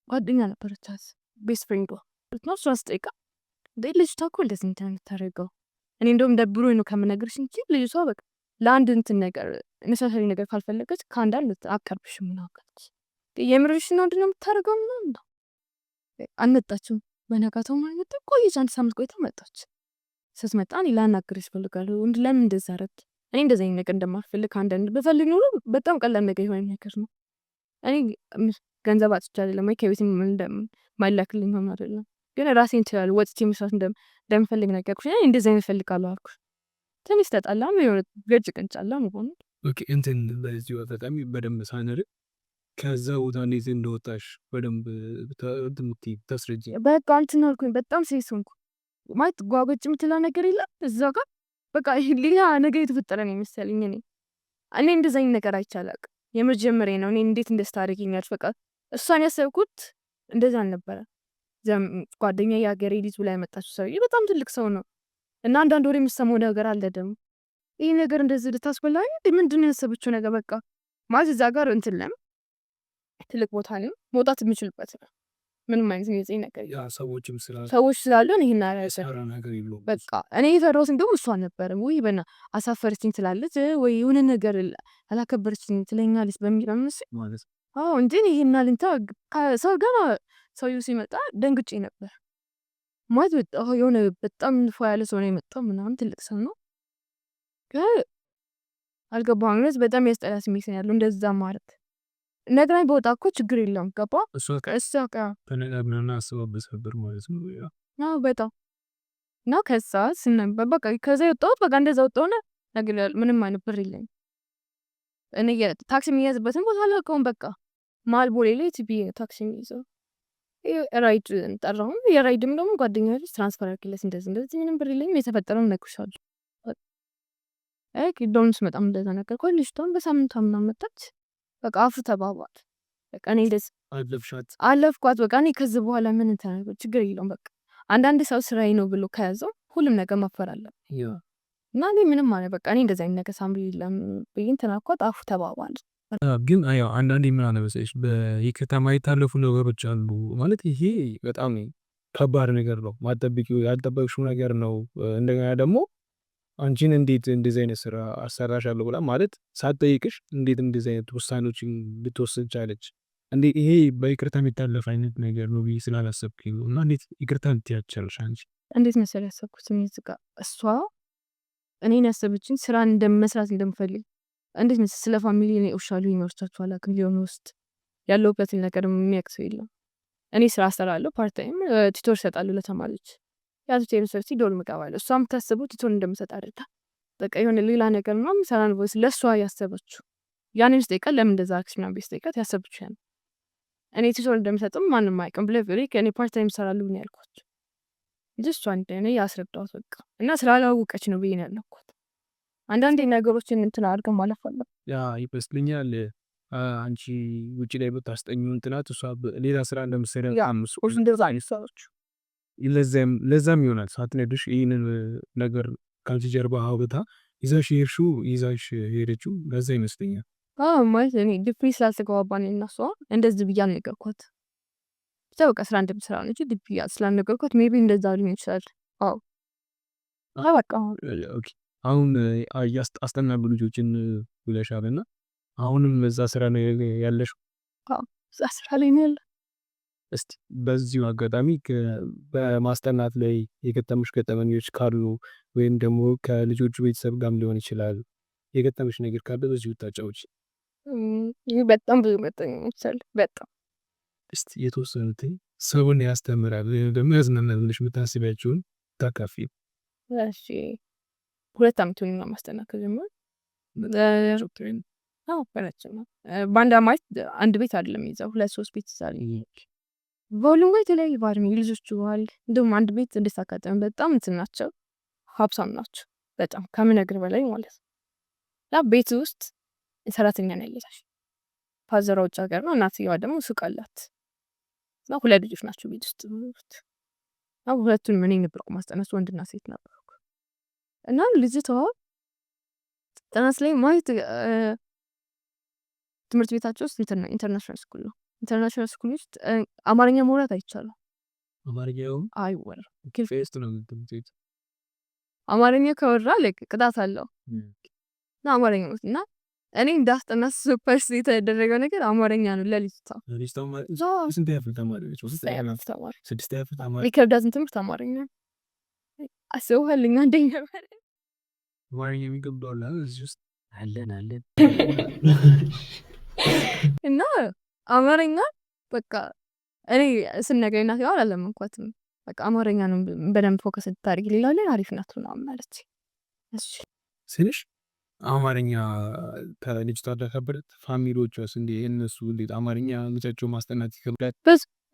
ጓደኛ ነበረቻት፣ best friend ዷ ነው። እሷን ስጠይቃ እንዴ ልጅቷ እኮ እንደዚህ እንትን የምታደርገው፣ እኔ እንደውም ደብሮኝ ነው ከምነግርሽ እንጂ ልጅቷ በቃ ለአንድ እንትን ነገር necessary ነገር ካልፈለገች ከአንዳንድ አቀርብሽም ምናምን አለች። የምርሽ ነው፣ ምንድን ነው የምታደርገው ምናምን ነው። አልመጣችም። በነጋታው ማለት ቆየች። አንድ ሳምንት ቆይታ መጣች። ስትመጣ እኔ ላናግርሽ እፈልጋለሁ። ለምን እንደዛ አደረግሽ? እኔ እንደዚህ አይነት ነገር እንደማልፈልግ፣ ከአንዳንድ ብፈልግ ኖሮ በጣም ቀላል ነገር የሆነ ነገር ነው። እኔ ገንዘብ አጥቼ አይደለም ወይ ከቤት ማይላክልኝ ሆኖ አይደለም፣ ግን ራሴን እችላለሁ፣ ወጥቼ መስራት እንደምፈልግ ነገርኩሽ። እኔ እንደዚህ አይነት እፈልጋለሁ አልኩሽ። ትንሽ ተጣላን፣ የሆነ ገጭ ቅንጫላ መሆኑ። Okay እንትን በዚሁ አጋጣሚ በደንብ ሳንርቅ ከዛ ቦታ እንዴት እንደወጣሽ በደንብ ታስረጂ። በቃ እንትን አልኩኝ፣ በጣም serious ሆንኩ። ማለት ጓጎጭ የምትለው ነገር የለም እዛ ጋር፣ በቃ ሌላ ነገር የተፈጠረ ነው የመሰለኝ። እኔ እንደዛ አይነት ነገር አይቼ አላውቅም። የመጀመሪያ ነው። እኔ እንዴት እንደዚህ ታደርጊኛለሽ? በቃ እሷን ያሰብኩት እንደዛ አልነበረ። ጓደኛ የሀገሬ ልጅ ብላ ያመጣችው ሰውዬ በጣም ትልቅ ሰው ነው እና አንዳንድ ወሬ የምሰማው ነገር አለ ደግሞ። ይህ ነገር እንደዚህ ልታስበላኝ ምንድን ነው ያሰበችው ነገር? በቃ ማለት እዛ ጋር እንትን ለም ትልቅ ቦታ ነው፣ መውጣት የምችልበት ነው። ምንም አይነት የሚይዘኝ ነገር የለም። ሰዎችም ስላሉ ሰዎች ስላሉን ይሄን ሰራ ነገር የለውም። በቃ እኔ የፈራሁት እንደውም እሷ አልነበረም። ወይ በና አሳፈረችኝ ትላለች ወይ የሆነ ነገር አላከበረችኝ ትለኛለች በሚል ማለት አዎ እንጂ ይሄን አልንታ ሰው ገና ሰውዬው ሲመጣ ደንግጬ ነበር። ማለት የሆነ በጣም ፏ ያለ ሰው ነው የመጣው ምናምን፣ ትልቅ ሰው ነው። አልገባህም? በጣም ያስጠላ ስሜት ነው ያለው እንደዛ ማለት። ነግራኝ በወጣ እኮ ችግር የለውም፣ ገባ? እሷ እሷ ተነጋግረና አስባበት ነበር ማለት ነው። አዎ በጣም። እና ከዛ ስነበ በቃ ከዛ የወጣሁት በቃ እንደዛ ወጣሁና ነገር ምንም አይነት ብር የለኝም። እኔ ታክሲ የሚያዝበትን ቦታ አላውቀውም። በቃ መሀል ቦሌ ላይ ቲቢ ታክሲ የሚይዘው ራይድ ጠራሁም። የራይድም ደግሞ ጓደኛ ልጅ transfer አድርጊለት እንደዚህ እንደዚህ፣ ምንም ብር የለኝም፣ የተፈጠረውን እነግርሻለሁ። Dorm ስመጣም እንደዛ ነገርኳት። ልጅቷም በሳምንቷ ምናምን መጣች። በቃ አፉ ተባባል። በቃ እኔ እንደዚህ አለፍሻት? አለፍኳት። በቃ እኔ ከዚህ በኋላ ምን እንትን ችግር የለውም። በቃ አንዳንድ ሰው ስራዬ ነው ብሎ ከያዘው ሁሉም ነገር ማፈር አለ እና እኔ ምንም አለ በቃ እኔ እንደዚህ አይነት ነገር ሳምሪ የለም ብዬ እንትን አልኳት። አፉ ተባባል። ግን ያው አንዳንዴ ምን አለ መሰለሽ፣ በይቅርታ የማይታለፉ ነገሮች አሉ። ማለት ይሄ በጣም ከባድ ነገር ነው። ማጠብቂው ያልጠበቅሽው ነገር ነው። እንደገና ደግሞ አንቺን እንዴት እንደዚህ አይነት ስራ አሰራሻለሁ ብላ ማለት ሳትጠይቅሽ እንዴት እንደዚህ አይነት ውሳኔዎችን ልትወስን ቻለች? እንዴ ይሄ በይቅርታ የሚታለፍ አይነት ነገር ነው ብዬ ስላላሰብኩኝ ነው። እና እንዴት ይቅርታ ልትያት ቻልሽ አንቺ? እንዴት መሰለህ ያሰብኩት፣ እኔ እዚህ ጋር እሷ እኔን ያሰበችኝ ስራ እንደመስራት እንደምፈልግ፣ እንዴት መሰለህ፣ ስለ family እኔ ውሻሉ ይመርቻችሁ አላውቅም። ሊሆን ውስጥ ያለሁበትን ነገር የሚያውቅ ሰው የለም። እኔ ስራ እሰራለሁ፣ part time tutor እሰጣለሁ ለተማሪዎች። ያ tutor ሰርቼ dorm እገባለሁ። እሷ የምታስበው tutor እንደምሰጥ አድርጋ በቃ የሆነ ሌላ ነገር ምናምን ሰራ ነው ለእሷ ያሰበችው። ያንን ስጠይቃት ለምን እንደዛ አልክሽ ምናምን ብዬ ስጠይቃት ያሰበችው ያ ነው። እኔ tutor እንደምሰጥም ማንም አያውቅም ብለህ እኔ part time እሰራለሁ ነው ያልኳቸው እንጂ እሷ እኔ ያስረዳኋት በቃ እና ስላላወቀች ነው ብዬ ነው ያለኳት። አንዳንዴ ነገሮችን እንትን አድርገን ማለፍ አለብን። ያ ይመስለኛል አንቺ ውጭ ላይ ብታስጠኚውን ጥናት እሷ ሌላ ስራ እንደምትሰሪ እንደዛ አይነት ሰዎች ለዛም ይሆናል ሳትነግርሽ ይህንን ነገር ከአንቺ ጀርባ አውጥታ ይዛሽ የሄድሽው፣ ይዛሽ የሄደችው ለዛ ይመስለኛል። አዎ ማለት እኔ deeply ስላልተግባባን እና እሷ እንደዚህ ብዬ አልነገርኳት። ብቻ በቃ ስራ እንደምሰራ ነው እንጂ deeply ስላልነገርኳት maybe እንደዛ ሊሆን ይችላል። አዎ በቃ። አሁን አስጠናሉ ልጆችን ብለሻል እና አሁንም እዛ ስራ ነው ያለሽው? አዎ እዛ ስራ ላይ ነው ያለው። እስቲ በዚሁ አጋጣሚ በማስጠናት ላይ የገጠሙሽ ገጠመኞች ካሉ ወይም ደግሞ ከልጆቹ ቤተሰብ ጋርም ሊሆን ይችላል፣ የገጠመሽ ነገር ካለ በዚሁ ታጫውቺ። በጣም ብዙ ገጠመኞች አሉ። በጣም። እስቲ የተወሰኑትን ሰውን ያስተምራል ወይም ደግሞ ያዝናናል ብለሽ የምታስቢያቸውን ታካፊ። እሺ፣ 2 አመት ሆኖኛል ማስጠናት ከጀመርኩ። አዎ በረጅም ነው። በአንድ አማት አንድ ቤት አይደለም ይዘው ሁለት ሶስት ቤት ይዛል። በሁሉም ጋር የተለያዩ ባህሪ ነው የልጆቹ ባህሪ። እንደውም አንድ ቤት እንዴት አጋጠመኝ፣ በጣም እንትን ናቸው፣ ሀብታም ናቸው በጣም ከምነግር በላይ ማለት ነው። እና ቤት ውስጥ ሰራተኛ ነው ያለች። ፋዘሯ ውጭ ሀገር ነው፣ እናትየዋ ደግሞ ሱቅ አላት። እና ሁለት ልጆች ናቸው ቤት ውስጥ የሚኖሩት። እና ሁለቱንም እኔ ነበርኩ ማስጠናት፣ ወንድና ሴት ነበርኩ። እና ልጅቷ ጥናት ላይ ማለት ትምህርት ቤታቸው ውስጥ international school ነው። International school ውስጥ አማርኛ ማውራት አይቻልም። አማርኛው አይወራም። ፌስት ነው የምትሉት? አማርኛ ከወራ like ቅጣት አለው። እና አማርኛ እና እኔ እንዳስጠና super የተደረገው ነገር አማርኛ ነው ለልጅቷ። ስንት ያክል ተማሪዎች? ተማሪ። ስድስተኛ ክፍል ተማሪ። የሚከብዳትን ትምህርት አማርኛ አስበውልኛ አንደኛ። አማርኛ የሚከብደው አለ እዚህ ውስጥ? አለን አለን። እና አማርኛ በቃ እኔ ስነግረኝ እናትየዋ አላለመንኳትም። በቃ አማርኛ ነው በደንብ focus እንድታደርጊ፣ ሌላ ላይ አሪፍ ናት ምናምን አለች። እሺ ስልሽ አማርኛ ከልጅቷ ከበደት family ዎቿስ እንዴ እነሱ እንዴት አማርኛ ልጃቸው ማስጠናት ይከብዳል?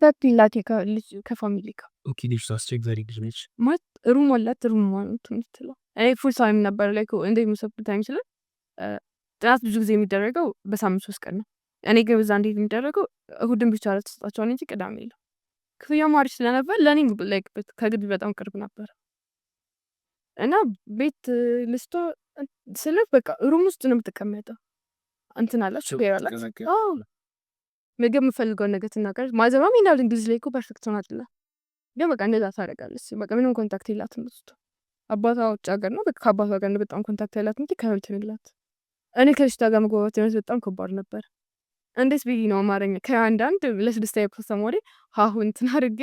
በፊላት ከ family ጋር። Okay፣ ልጅቷ አስቸጋሪ ልጅ ነች። ማለት room አላት፣ room ማለት የምትለው እኔ full time ነበር ላይ እንዴት መሰለህ full time ስለ ጥናት ብዙ ጊዜ የሚደረገው በሳምንት 3 ቀን ነው። እኔ ግን በዛ እንዴት የሚደረገው እሁድን ብቻ ተሰጣቸዋል እንጂ ቅዳሜ የለም። ክፍያውም አሪፍ ስለነበር ለእኔ like ከግቢ በጣም ቅርብ ነበር። እና ቤት ልጅቷ ስለ በቃ room ውስጥ ነው የምትቀመጠው። እንትን አላት፣ ሹፌር አላት። አዎ፣ ምግብ የምፈልገውን ነገር ትናገራለች። ማዘሯም ይናል እንግሊዝ ላይ እኮ perfect ሆና አይደለም፣ ግን በቃ እንደዛ ታደርጋለች። በቃ ምንም contact የላትም ልጅቷ። አባቷ ውጭ ሀገር ነው። በቃ ከአባቷ ጋር ነው በጣም contact ያላት እንጂ ከእንትን የላት። እኔ ከልጅቷ ጋር መግባባት የሆነት በጣም ከባድ ነበር። እንዴት ብዬ ነው አማርኛ ከአንዳንድ ለስድስተኛ ክፍል ተማሪ ሀሁ እንትን አድርጌ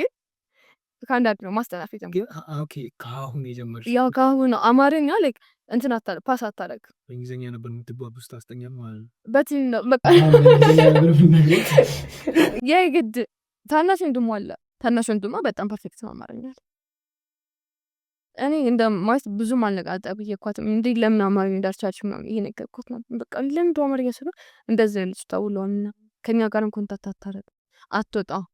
ከአንዳንድ ነው ማስጠናት የጀመርኩት። Okay፣ ከአሁን የጀመርሽ? ያው ከአሁኑ ነው። አማርኛ like እንትን አታደርግ፣ pass አታደርግ። በእንግሊዝኛ ነበር የምትግባቡ ስታስጠኛ ማለት ነው። በትን ነው በቃ የግድ። ታናሽ ወንድሟ አለ። ታናሽ ወንድሟ በጣም perfect ነው አማርኛ ላይ። እኔ እንደ ማለት ብዙም አልነቃጠብየኳትም፣ እንዴ ለምን አማርኛ እንዳልቻልሽ ምናምን እየነገርኳት ነበር። በቃ ለምን አማርኛ ስለ እንደዚህ ነው ልጅቷ ውሏን ከኛ ጋርም contact አታረግም፣ አትወጣም።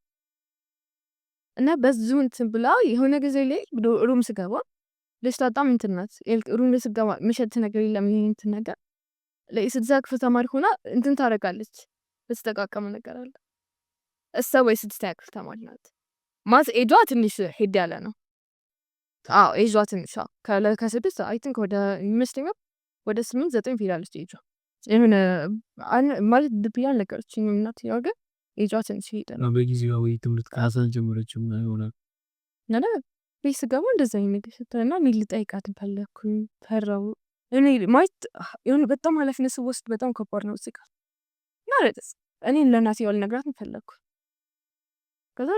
እና በዚሁ እንትን ብላ የሆነ ጊዜ ላይ room ስገባ ልጅቷ በጣም እንትን ናት። Room ላይ ስገባ ምሸት ነገር የለም፣ ይሄ እንትን ነገር ስድስተኛ ክፍል ተማሪ ሆና እንትን ታደርጋለች። በተጠቃቀመ ነገር አለ። እሷ ወይ ስድስተኛ ክፍል ተማሪ ናት ማለት ኤጇ ትንሽ ሄድ ያለ ነው። አዎ፣ ኤጇ ትንሽ ከስድስት I think ወደ ይመስለኛል ወደ ስምንት ዘጠኝ ሄዳለች ኤጇ። የሆነ ማለት ድብያ አልነገረችኝም እናትየዋ፣ ግን ኤጇ ትንሽ ሄደ ነው። በጊዜዋ ወይ ትምህርት class አልጀመረችም ይሆናል። እና ቤት ስገባ እንደዛ አይነት ነገር ስትል እና እኔ ልጠይቃት ፈለግኩኝ፣ ፈራሁ። እኔ ማለት የሆነ በጣም ኃላፊነት ስወስድ በጣም ከባድ ነው እዚህ ጋር። እና እኔ ለእናትየዋ ልነግራትም ፈለግኩ። ከዛ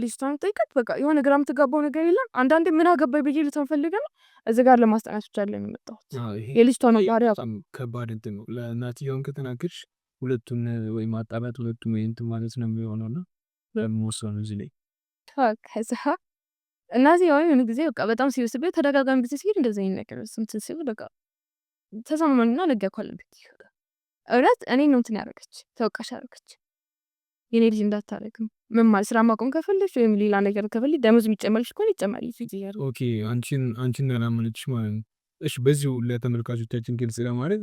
ልጅቷን ጠይቃት በቃ የሆነ ግራ የምትጋባው ነገር የለም። አንዳንዴ ምን አገባኝ ብዬ ልተው ፈልጌ ነው፣ እዚህ ጋር ለማስጠናት ብቻ አይደለም የመጣሁት። የልጅቷ ነው ባህሪ። በጣም ከባድ እንትን ነው። ለእናትየውም ከተናገርሽ ሁለቱን ወይ ማጣላት ሁለቱን ወይ እንትን ማለት ነው የሚሆነው እና ለመወሰኑ እዚህ ላይ። ከዛ እናትየዋ የሆነ ጊዜ በቃ በጣም ሲብስብኝ ተደጋጋሚ ጊዜ ሲሄድ እንደዚህ አይነት ነገር እንትን ሲል በቃ ተሰማማንና ነገርኳት ለቤት። እውነት እኔን ነው እንትን ያደረገች፣ ተወቃሽ አደረገች። የኔ ልጅ እንዳታረግም ምን ማለት ስራ ማቆም ከፈለግሽ ወይም ሌላ ነገር ከፈለግሽ ደሞዝ የሚጨመርልሽ ከሆነ ይጨመርልሽ። Okay፣ አንቺን ያላመነችሽ ማለት ነው። እሺ፣ በዚሁ ለተመልካቾቻችን ግልጽ ለማድረግ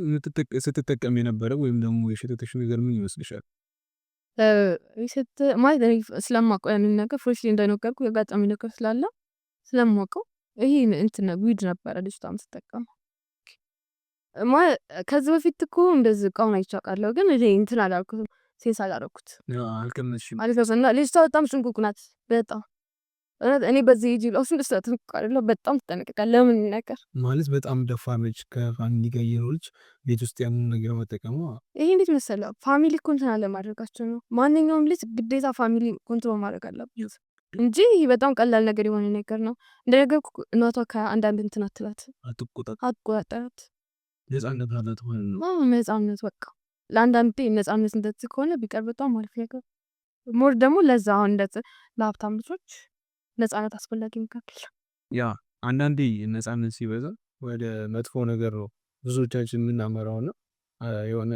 ስትጠቀም የነበረ ወይም ደግሞ የሸተተሽ ነገር ምን ይመስልሻል? ማለት እኔ ስለማውቀው ያንን ነገር firstly እንደነገርኩ የአጋጣሚ ነገር ስላለ ስለማውቀው ይሄ እንትን weed ነበረ ልጅቷ የምትጠቀመው። ከዚህ በፊት እኮ እንደዚህ እቃውን አይቼ አውቃለሁ፣ ግን እኔ እንትን አላልኩትም፣ sense አላደረኩት። አልቀመስሽም? እና ልጅቷ በጣም ጥንቁቅ ናት። በጣም እውነት እኔ በዚህ ኤጅ ራሱ እንደሷ ጥንቁቅ አይደለሁም። በጣም ትጠነቀቃለች ለምን ነገር። ማለት በጣም ደፋር ነች። ከ family ጋር እየኖረች ቤት ውስጥ ያንን ነገር መጠቀሟ። ይሄ እንዴት መሰለህ፣ family control አለማድረጋቸው ነው። ማንኛውም ልጅ ግዴታ family control ማድረግ አለበት እንጂ ይሄ በጣም ቀላል ነገር የሆነ ነገር ነው። እንደነገርኩህ እናቷ ከአንዳንድ እንትን አትላት። አትቆጣ። አትቆጣጠራት። ነጻነት አላት ማለት ነው። አዎ፣ ነጻነት በቃ ለአንዳንዴ ነጻነት እንደዚህ ከሆነ ቢቀር በጣም አሪፍ ነገር። More ደግሞ ለዛ አሁን እንደዚህ ለሀብታም ልጆች ነጻነት አስፈላጊ ነገር። Yeah፣ አንዳንዴ ነጻነት ሲበዛ ወደ መጥፎ ነገር ነው ብዙዎቻችን የምናመራው። እና የሆነ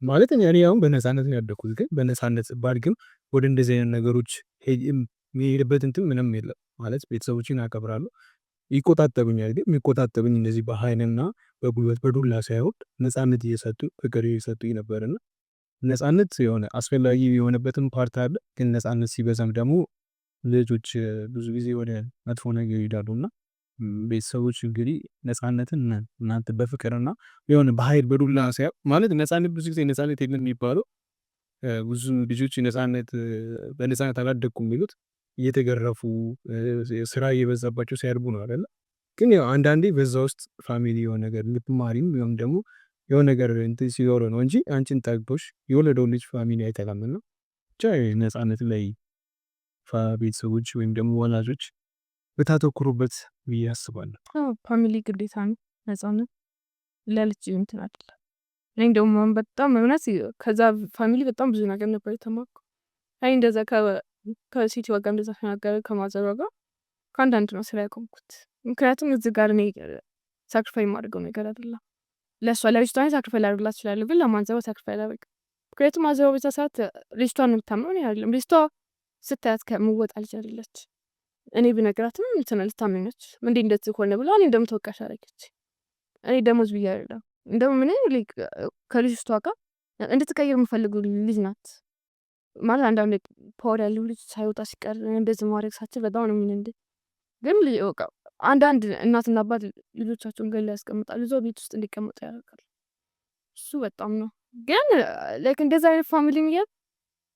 ማለት እኔ አሁን በነጻነት ነው ያደግኩት፣ ግን በነጻነት ባድግም ወደ እንደዚህ አይነት ነገሮች የሚሄድበት እንትን ምንም የለም። ማለት ቤተሰቦቼን አከብራለሁ፣ ይቆጣጠሩኛል፣ ግን የሚቆጣጠሩኝ እንደዚህ በኃይልና በጉልበት በዱላ ሳይሆን ነጻነት እየሰጡ ፍቅር እየሰጡኝ ነበር። እና ነጻነት የሆነ አስፈላጊ የሆነበትም part አለ፣ ግን ነጻነት ሲበዛም ደግሞ ልጆች ብዙ ጊዜ ወደ መጥፎ ነገር ይሄዳሉ። እና ቤተሰቦች እንግዲህ ነጻነትን እናንተ በፍቅርና የሆነ በኃይል በዱላ ሳይሆን፣ ማለት ነጻነት ብዙ ጊዜ ነጻነት የለም የሚባለው፣ ብዙ ልጆች ነጻነት በነጻነት አላደግኩም የሚሉት እየተገረፉ ስራ እየበዛባቸው ሲያድጉ ነው አይደለ? ግን ያው አንዳንዴ በዛ ውስጥ family የሆነ ነገር ልትማሪም ወይም ደግሞ የሆነ ነገር እንትን ሲኖረው ነው እንጂ አንቺን ጠልቶሽ የወለደውን ልጅ family አይጠላም። እና ብቻ ነጻነት ላይ ቤተሰቦች ወይም ደግሞ ወላጆች ብታተኩሩበት ብዬ አስባለሁ። Family ግዴታ ነው ነጻነት ለልጅ እንትን አይደለም። እኔ እንደውም አሁን በጣም እውነት ከዛ family በጣም ብዙ ነገር ነበር የተማርኩ። አይ እንደዛ ከሴትዮዋ ጋር እንደዛ ተናገረ ከማዘሯ ጋር ከአንዳንድ ነው ስራ ያቆምኩት። ምክንያቱም እዚህ ጋር እኔ sacrifice የማደርገው ነገር አይደለም። ለእሷ ለልጅቷ sacrifice ላደርግላት እችላለሁ፣ ግን ለማዘሯ sacrifice አላደርግም። ምክንያቱም ማዘሯ በዛ ሰዓት ልጅቷን ነው የምታምነው፣ እኔ አይደለም። ልጅቷ ስታያት ከምወጣ ልጅ አይደለች። እኔ ብነግራትም እንትን ልታመኘች እንዴ እንደዚህ ሆነ ብላ እኔ እንደምትወቃሽ አደረገች። እኔ ደሞዝ ብዬ አይደለም፣ እንደውም እኔ ከልጅቷ ጋር እንድትቀይር የምፈልጉ ልጅ ናት። ማለት አንዳንድ power ያለው ልጅ ሳይወጣ ሲቀር እንደዚህ ማድረግ ሳችል በጣም ነው የሚንድ፣ ግን በቃ አንዳንድ እናትና አባት ልጆቻቸውን ገላ ያስቀምጣሉ፣ እዛው ቤት ውስጥ እንዲቀመጡ ያደርጋል። እሱ በጣም ነው ግን like እንደዛ አይነት family እያለ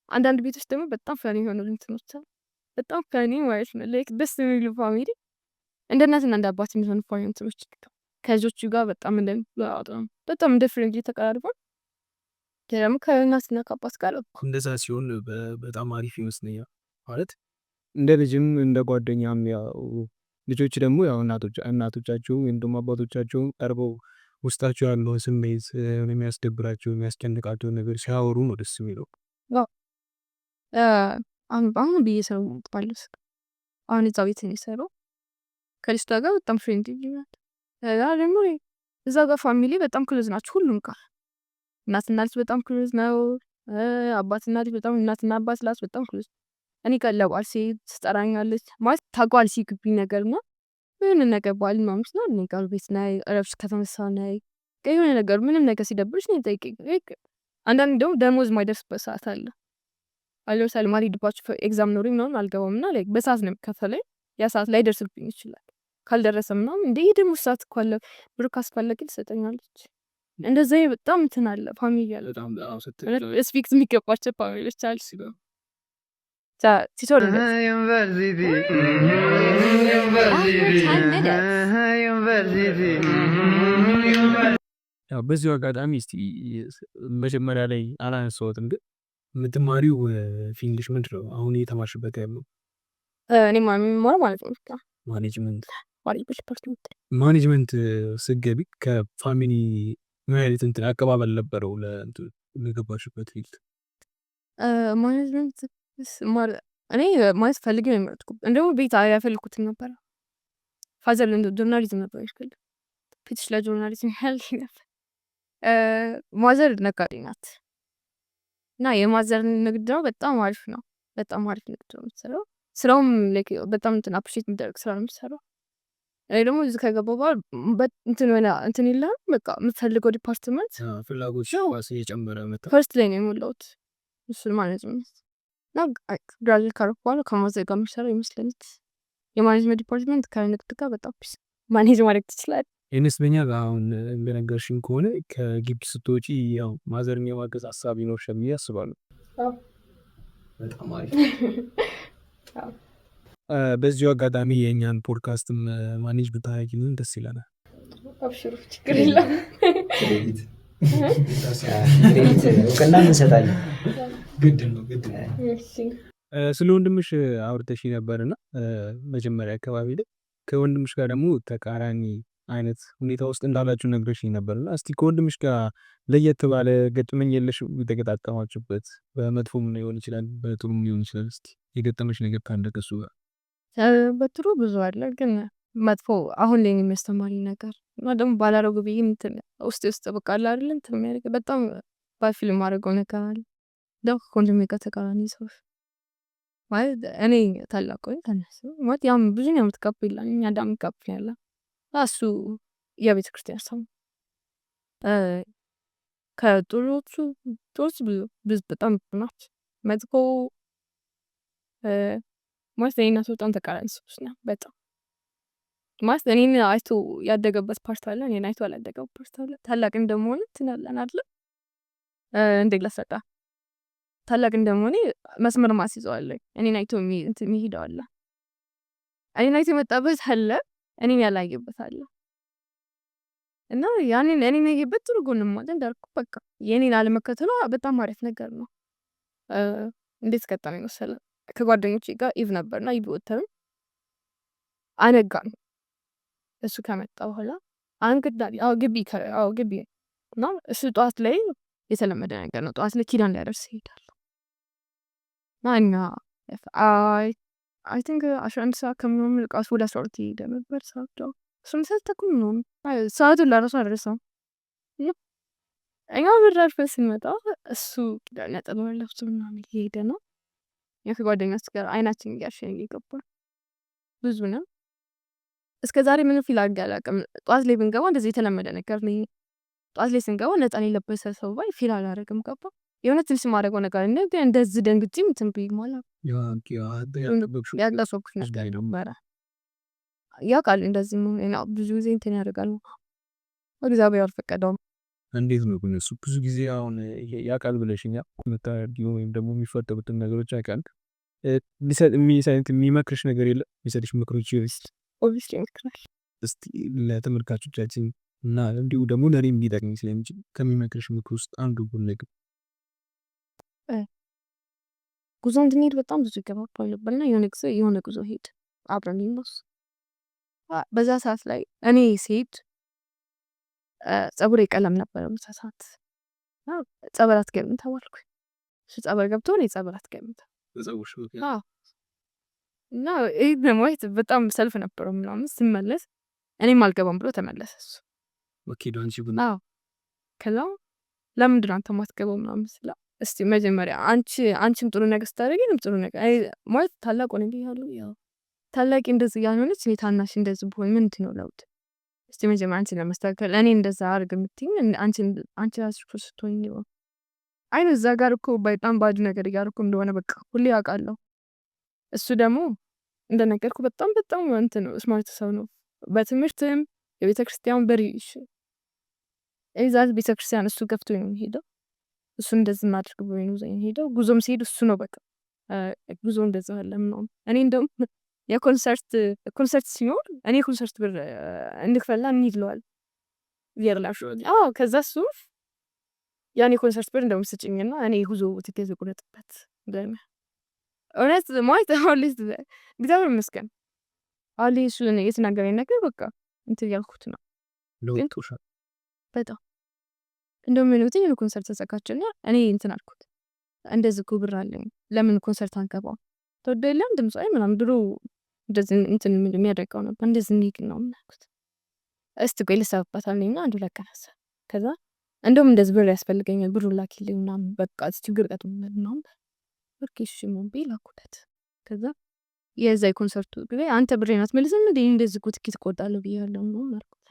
አንዳንድ ቤቶች ደግሞ በጣም funny የሆኑ እንትኖች አሉ። በጣም funny ማለት ነው፣ like ደስ የሚሉ family፣ እንደ እናትና እንደ አባት የሚሆኑ funny እንትኖች ከልጆቹ ጋር በጣም እንደ friendly ተቀራርበው ደግሞ ከእናትና ከአባት ጋር። እንደዛ ሲሆን በጣም አሪፍ ይመስለኛል። ማለት እንደ ልጅም እንደ ጓደኛም፣ ያው ልጆች ደግሞ ያው እናቶቻቸው ወይም ደግሞ አባቶቻቸውን ቀርበው ውስጣቸው ያለውን ስሜት፣ የሚያስደብራቸው የሚያስጨንቃቸውን ነገር ሲያወሩ ነው ደስ የሚለው። አሁን ብዬ ሰው ባለስ አሁን እዛ ቤት የሚሰራው ከልጅቷ ጋር በጣም friendly ናት። ከዛ ደግሞ እዛ ጋር family በጣም close ናቸው ሁሉም ጋር። እናትና ልጅ በጣም close ነው። አባትና ልጅ በጣም፣ እናትና አባት ላስ በጣም close። እኔ ጋር ለበዓል ሲሄድ ትጠራኛለች፣ ማለት ታውቀዋለች የግቢ ነገር እና የሆነ ነገር በዓል ምናምን ሲኖር እኔ ጋር ቤት ነይ፣ ረብሽ ከተነሳ ነይ፣ የሆነ ነገር ምንም ነገር ሲደብርሽ ነይ ጠይቂኝ። አንዳንዴ ደግሞ ደሞዝ የማይደርስበት ሰዓት አለ። አሁን ለምሳሌ ማልሄድባቸው exam ኖሮኝ ምናምን አልገባም እና like በሰዓት ነው የሚከፈለኝ፣ ያ ሰዓት ላይደርስብኝ ይችላል። ካልደረሰ ምናምን እንዴ የደሞዝ ሰዓት እኮ አለ፣ ብር ካስፈለገ ትሰጠኛለች። እንደዛ በጣም እንትን አለ፣ family አለ፣ respect የሚገባቸው family ዎች አሉ። ቲቶር ዩኒቨርሲቲ ዩኒቨርሲቲ ዩኒቨርሲቲ። ያው በዚሁ አጋጣሚ እስቲ መጀመሪያ ላይ አላነሳሁትም፣ ግን የምትማሪው field ሽ ምንድን ነው? አሁን እየተማርሽበት ያለው? እኔ የምማረው ማለት ነው ማኔጅመንት። ማኔጅመንት ዲፓርትመንት። ማኔጅመንት ስትገቢ ከ family ምን አይነት እንትን አቀባበል ነበረው ለገባሽበት field? Management እኔ ማለት ፈልጌ ነው የመረጥኩት። እንደውም ቤት አይፈልጉትም ነበረ። Father journalism ነበር ይፈልግ፣ ፊትሽ ለ journalism ያህል ነበር። Mother ነጋዴ ናት እና የ mother ንግድ ነው፣ በጣም አሪፍ ነው። በጣም አሪፍ ንግድ ነው የምትሰራው። ስራውም like በጣም እንትን appreciate የሚደረግ ስራ ነው የምትሰራው። እኔ ደግሞ እዚህ ከገባሁ በኋላ እንትን ሆነ እንትን የለህም፣ በቃ የምትፈልገው department ፍላጎት እየጨመረ መጣ። First ላይ ነው የሞላሁት እሱን management እና graduate ካረኩ በኋላ ከ mother ጋር የሚሰራው ይመስለኛል። የ management department ከንግድ ጋር በጣም manage ማድረግ ትችላለህ። ይመስለኛል። አሁን እንደነገርሽኝ ከሆነ ከግቢ ስትወጪ ያው mother ን የማገዝ ሀሳብ ይኖርሻል ብዬ አስባለሁ። በጣም አሪፍ። በዚሁ አጋጣሚ የእኛን podcast ም manage ብታደርጊልን ደስ ይለናል። አብሽሩ፣ ችግር የለም። Credit እውቅና እንሰጣለን። ግድ ነው፣ ግድ ነው። ስለ ወንድምሽ አውርተሽ ነበር እና መጀመሪያ አካባቢ ላይ ከወንድምሽ ጋር ደግሞ ተቃራኒ አይነት ሁኔታ ውስጥ እንዳላችሁ ነግረሽኝ ነበር እና እስቲ ከወንድምሽ ጋር ለየት ባለ ገጠመኝ የለሽ የተገጣጠማችሁበት? በመጥፎም ሊሆን ይችላል፣ በጥሩም ሊሆን ይችላል። እስቲ የገጠመሽ ነገር ካለ ከሱ ጋር። በጥሩ ብዙ አለ፣ ግን መጥፎ አሁን ላይ የሚያስተማሪ ነገር እና ደግሞ ባላረጉ ብዬ እንትን ውስጥ ውስጥ በቃ አለ አይደል እንትን የሚያደርግ በጣም bad feel የማደርገው ነገር አለ። ደግሞ ከወንድሜ ጋር ተቃራኒ ሰዎች፣ ማለት እኔ ታላቅ ነኝ ከእነሱ፣ ማለት ያም ብዙ ዓመት gap የለንም፣ እኛ 1 ዓመት gap ነው ያለን። እሱ የቤተ ክርስቲያን ሰው ነው። ከጥሩዎቹ ጥሩዎች ብዙ ብዙ በጣም ብዙ ናቸው። መጥፎ ማለት እኔና እሱ በጣም ተቃራኒ ሰዎች ነን። በጣም፣ ማለት እኔን አይቶ ያደገበት part አለ፣ እኔን አይቶ ያላደገበት part አለ። ታላቅ እንደመሆኑ እንትን አለን አይደለ፣ እንዴት ላስረዳ፣ ታላቅ እንደመሆኔ መስመር ማስይዘዋለሁ። እኔን አይቶ የሚሄደው አለ፣ እኔን አይቶ የመጣበት አለ፣ እኔን ያላየበት አለ። እና ያንን እኔን ያየበት ጥሩ ጎንም አለ እንዳልኩህ፣ በቃ የኔን አለመከተሏ በጣም አሪፍ ነገር ነው። እንዴት ገጠመኝ መሰለህ? ከጓደኞቼ ጋር eve ነበርና eve ወጥተን አነጋን። እሱ ከመጣ በኋላ አንግዳ አዎ ግቢ፣ አዎ ግቢ እና እሱ ጠዋት ላይ የተለመደ ነገር ነው። ጠዋት ላይ ኪዳን ሊያደርስ ይሄዳል። እና እኛ I think 11 ሰዓት ከምናምን ቃስ ወደ 12 እየሄደ ነበር ሰዓቱ። 11 ሰዓት ተኩል ምናምን፣ ሰዓቱን ለራሱ አልረሳውም። እኛ ብር አልፈን ስንመጣ እሱ ኪዳን ነጠላውን ለብሶ ምናምን እየሄደ ነው። እኛ ከጓደኛችን ጋር አይናችን እያሸን እየገባን ብዙ ነው። እስከ ዛሬ ምንም feel አድርጌ አላውቅም። ጠዋት ላይ ብንገባ እንደዚህ የተለመደ ነገር ነው። ጠዋት ላይ ስንገባ ነጠላ የለበሰ ሰው ባይ feel አላደርግም። ገባ የሆነ ትንሽ የማደርገው ነገር ግን እንደዚህ ደንግጬ እንትን ብዬ አላውቅም። ያልጠበቅኩት ነገር ነበረ። ያውቃል እንደዚህ መሆኔን። ብዙ ጊዜ እንትን ያደርጋል። እግዚአብሔር አልፈቀደውም። እንዴት ነው ግን እሱ ብዙ ጊዜ አሁን ያውቃል ብለሽኛል፣ የምታደርጊው ወይም ደግሞ የሚፈጠሩትን ነገሮች ያውቃል። የሚመክርሽ ነገር የለም? የሚሰጥሽ ምክሮች? Obviously ይመክራል። እስቲ ለተመልካቾቻችን እና እንዲሁ ደግሞ ለእኔም ሊጠቅመኝ ስለሚችል ከሚመክርሽ ምክር ውስጥ አንዱ ነገር። ጉዞ እንድንሄድ በጣም ብዙ ይገባባል ነበር እና የሆነ ጊዜ የሆነ ጉዞ ሄድ አብረን እነሱ። በዛ ሰዓት ላይ እኔ ስሄድ ፀጉሬ ቀለም ነበረ፣ በዛ ሰዓት ጸበል አትገቢም ተባልኩኝ። እሱ ጸበል ገብቶ እኔ ጸበል አትገቢም እና ይህ ለማየት በጣም ሰልፍ ነበረው ምናምን፣ ስመለስ እኔም አልገባም ብሎ ተመለሰ እሱ። ከዛ ለምንድን ነው አንተ የማትገባው ምናምን ስለው፣ እስቲ መጀመሪያ አንቺም ጥሩ ነገር ስታደርጊ እኔም ጥሩ ነገር ማለት፣ ታላቅ ሆነ ያሉ ታላቂ እንደዚህ ያልሆነች እኔ ታናሽ እንደዚህ ብሆን ምንድን ነው ለውጥ? እስቲ መጀመሪያ አንቺን ለማስተካከል እኔ እንደዛ አድርግ የምትይኝ አንቺ ራስሽ እኮ ስትሆኝ ነው። አይ እዛ ጋር እኮ በጣም bad ነገር እያደረኩ እንደሆነ በቃ ሁሌ አውቃለሁ። እሱ ደግሞ እንደነገርኩ በጣም በጣም እንትን ነው፣ smart ሰው ነው። በትምህርትም የቤተ ክርስቲያን በሪ እዛ ቤተ ክርስቲያን እሱ ገፍቶ ነው የሚሄደው። እሱ እንደዚህ ማድረግ ብሎ ነው የሚሄደው። ጉዞም ሲሄድ እሱ ነው፣ በቃ ጉዞ እንደዛ አለ ምናምን። እኔ እንደውም የኮንሰርት ኮንሰርት ሲኖር እኔ ኮንሰርት ብር እንክፈልና እንሂድ እለዋለሁ። አዎ፣ ከዛ እሱ ያን የኮንሰርት ብር እንደውም ስጭኝና እኔ ጉዞ ትኬት ልቁረጥበት። እውነት ማለት አሁን ላይ እግዚአብሔር ይመስገን አሁን ላይ እሱ የተናገረኝ ነገር በቃ እንትን እያልኩት ነው። በጣም እንደውም የሆነ ጊዜ የሆነ ኮንሰርት ተዘጋጀና እኔ እንትን አልኩት፣ እንደዚህ እኮ ብር አለኝ፣ ለምን ኮንሰርት አንገባም? ተወዶ የለም ድምፃዊ ምናምን፣ ድሮ እንደዚህ እንትን የሚያደርገው ነበር፣ እንደዚህ እንሂድ ነው አልኩት። እስቲ ቆይ ልሰብበት አለኝና አንድ ሁለት ቀን አሰብኩ። ከዛ እንደውም እንደዚህ ብር ያስፈልገኛል፣ ብሩን ላኪልኝ ምናምን፣ በቃ ችግር ገጥሞኛል ምናምን። Okay እሺ ምናምን ብዬ ላኩለት። ከዛ የዛ የኮንሰርቱ ጊዜ አንተ ብሬን አትመልስም እንዴ? እንደዚህ እኮ ትኬት እቆርጣለሁ ብያለሁ ምናምን አልኩት።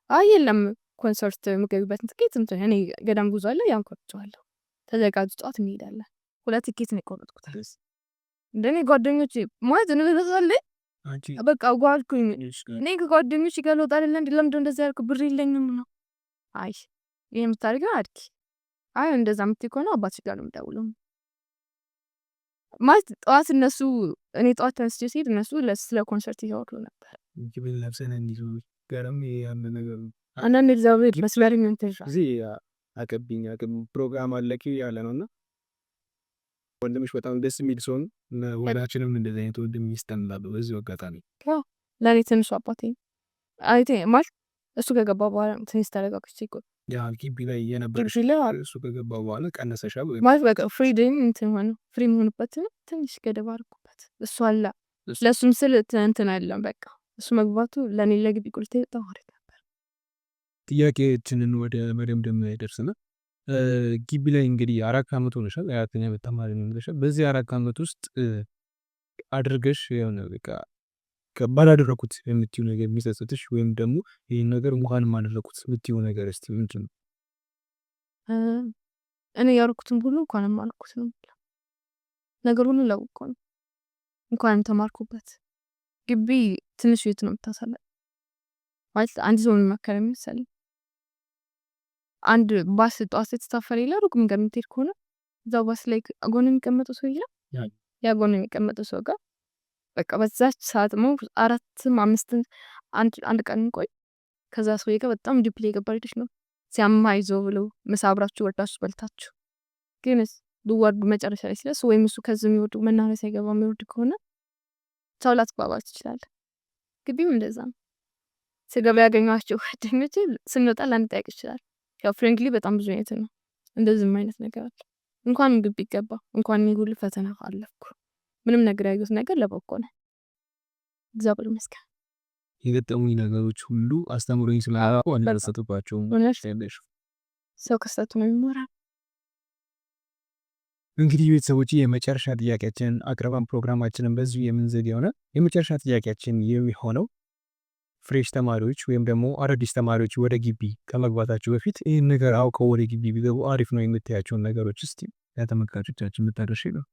አይ የለም፣ ኮንሰርት የምገቢበትን ትኬት እንትን እኔ ገዳም ጉዞ አለ፣ ያን ቆርጬዋለሁ። ተዘጋጁ ጠዋት እንሄዳለን። ሁለት ትኬት ነው የቆረጥኩት። እንደኔ ጓደኞቼ ማለት እንበዛለን በቃ ጓልኩኝ፣ እኔ ከጓደኞች ጋር ልወጣ አይደለ እንዴ? ለምንድን ነው እንደዚህ ያልኩት? ብር የለኝም ነው። አይ ይሄን የምታደርጊው አድርጊ። አይ እንደዛ የምትይ ከሆነ አባትሽ ጋር ነው የምደውለው። ማለት ጠዋት እነሱ፣ እኔ ጠዋት ተነስቼ ስሄድ እነሱ ስለ ኮንሰርት እያወሩ ነበር። አንዳንድ እግዚአብሔር መስመር ጊዜ አቀብኝ አቅም ፕሮግራም አለኪ ያለ ነው እና ወንድምሽ በጣም ደስ የሚል ሰው ነው። ሁላችንም እንደዚህ አይነት ወንድም ይስጠን እላለሁ በዚሁ አጋጣሚ። ለእኔ ትንሹ አባቴ አይቴ ማለት እሱ ከገባ በኋላ ትንሽ ተረጋግቼ ያ ግቢ ላይ የነበረሽ እሱ ከገባ በኋላ ቀነሰሻል ማለት በቃ freedom እንትን ሆነ፣ free መሆንበትን ትንሽ ገደብ አድርጎበት እሱ አለ፣ ለእሱም ስል እንትን አይደለም፣ በቃ እሱ መግባቱ ለእኔ ለግቢ ቁልቴ በጣም አሪፍ ነበር። ጥያቄችንን ወደ መደምደም ላይ ደርሰናል። ግቢ ላይ እንግዲህ 4 ዓመት ሆነሻል። አራተኛ ዓመት ተማሪ ነው ብለሻል። በዚህ 4 ዓመት ውስጥ አድርገሽ የሆነ በቃ ባላደረኩት የምትይው ነገር፣ የሚጸጽትሽ ወይም ደግሞ ይህን ነገር እንኳንም አደረኩት የምትይው ነገር እስቲ ምንድን ነው? እኔ ያደረኩትን ሁሉ እንኳንም አልኩት ነው፣ ነገር ሁሉ ለውቆ ነው፣ እንኳንም ተማርኩበት። ግቢ ትንሽ ቤት ነው የምታሳለ ማለት፣ አንድ ሰው የሚመከር የሚመሰለኝ አንድ ባስ ጠዋት ስትሳፈር የለ ሩቅ መንገድ የምትሄድ ከሆነ እዛው ባስ ላይ ጎን የሚቀመጠው ሰው የለም፣ ያ ጎን የሚቀመጠው ሰው ጋር በቃ በዛች ሰዓት ሞ አራትም አምስትም አንድ ቀን ቆይ፣ ከዛ ሰውዬ ጋር በጣም deeply የገባ ልጅ ነው፣ ሲያማ አይዞህ ብሎ ምሳ አብራችሁ ወርዳችሁ በልታችሁ፣ ግን ልወርዱ መጨረሻ ላይ ሲደርስ ወይም እሱ ከዚህ የሚወርዱ መናኸሪያ ሳይገባ የሚወርድ ከሆነ ሰው ላትግባባ ትችላለህ። ግቢም እንደዛ ነው። ስገባ ያገኘኋቸው ጓደኞቼ ስንወጣ ላንጠያቅ ይችላል። ያው friendly በጣም ብዙ አይነት ነው። እንደዚህም አይነት ነገር አለ። እንኳን ግቢ ገባ፣ እንኳን ሁሉ ፈተና አለፍኩ። ምንም ነገር ያየሁት ነገር ለበጎ ነው። እግዚአብሔር ይመስገን። የገጠሙኝ ነገሮች ሁሉ አስተምሮኝ ስላላቁ አልደረሰጥባቸውም። ሰው ከስህተቱ ነው የሚማረው። እንግዲህ ቤተሰቦች የመጨረሻ ጥያቄያችንን አቅርበን ፕሮግራማችንን በዚሁ የምንዘግ የሆነ፣ የመጨረሻ ጥያቄያችን የሚሆነው fresh ተማሪዎች ወይም ደግሞ አዳዲስ ተማሪዎች ወደ ግቢ ከመግባታቸው በፊት ይህን ነገር አውቀው ወደ ግቢ ቢገቡ አሪፍ ነው የምታያቸውን ነገሮች እስቲ ለተመልካቾቻችን የምታደርሽ ነው።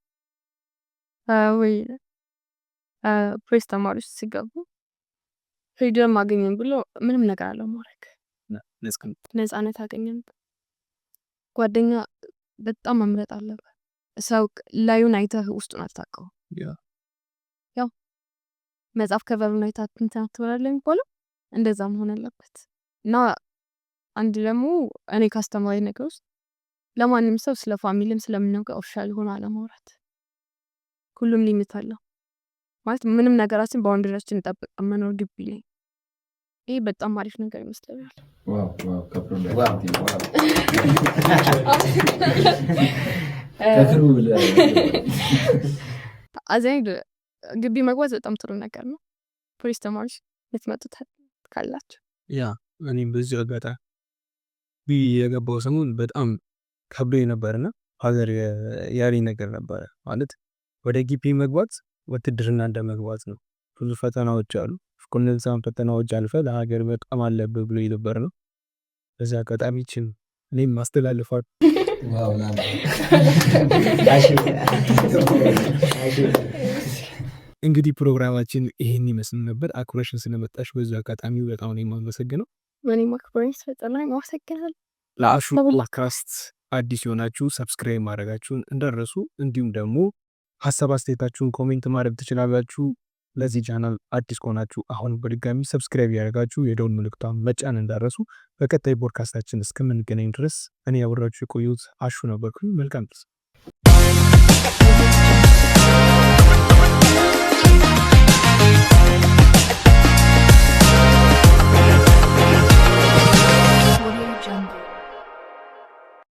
ወይ fresh ተማሪዎች ሲገቡ Freedom አገኘን ብሎ ምንም ነገር አለማድረግ፣ ነፃነት አገኘን። ጓደኛ በጣም መምረጥ አለበት። ሰው ላዩን አይተህ ውስጡን አታውቀው። ያው መጽሐፍ cover ኡን አይተህ እንትን አትበላለህ የሚባለው እንደዛ መሆን አለበት። እና አንድ ደግሞ እኔ ካስተማሪ ነገር ውስጥ ለማንም ሰው ስለ family ም ስለምንም ጋር official ሆኖ አለማውራት። ሁሉም limit አለው ማለት ምንም ነገራችን boundary ያችን ጠብቀን መኖር ግቢ ላይ፣ ይሄ በጣም አሪፍ ነገር ይመስለኛል። Wow wow፣ ከ product ከክሩ። አዘኝ ግቢ መግባት በጣም ጥሩ ነገር ነው። ፖሊስ ተማሪዎች ልትመጡት ካላችሁ። Yeah፣ እኔም በዚሁ አጋጣሚ የገባው ሰሞን በጣም ከብዶኝ ነበርና father ያለኝ ነገር ነበረ፣ ማለት ወደ ግቢ መግባት ውትድርና እንደመግባት ነው። ብዙ ፈተናዎች አሉ። እነዛን ፈተናዎች አልፈህ ለሀገር መጥቀም አለብህ ብሎ ነበር ነው። በዚህ አጋጣሚ ይችን እኔም ማስተላልፋል። Wow። እንግዲህ ፕሮግራማችን ይህን ይመስል ነበር። አክብረሽን ስለመጣሽ በዚሁ አጋጣሚ በጣም ነው የማመሰግነው። እኔም አክብረኝ ስለጠራኝ አመሰግናለሁ። ለአሹ ፖድካስት አዲስ የሆናችሁ subscribe ማድረጋችሁን እንዳትረሱ፣ እንዲሁም ደግሞ ሀሳብ አስተያየታችሁን comment ማድረግ ትችላላችሁ። ለዚህ ቻናል አዲስ ከሆናችሁ አሁን በድጋሚ subscribe ያደርጋችሁ የደውል ምልክቷን መጫን እንዳትረሱ። በቀጣይ ፖድካስታችን እስከምንገናኝ ድረስ እኔ ያወራችሁ የቆዩት አሹ ነበርኩኝ። መልካም ጊዜ።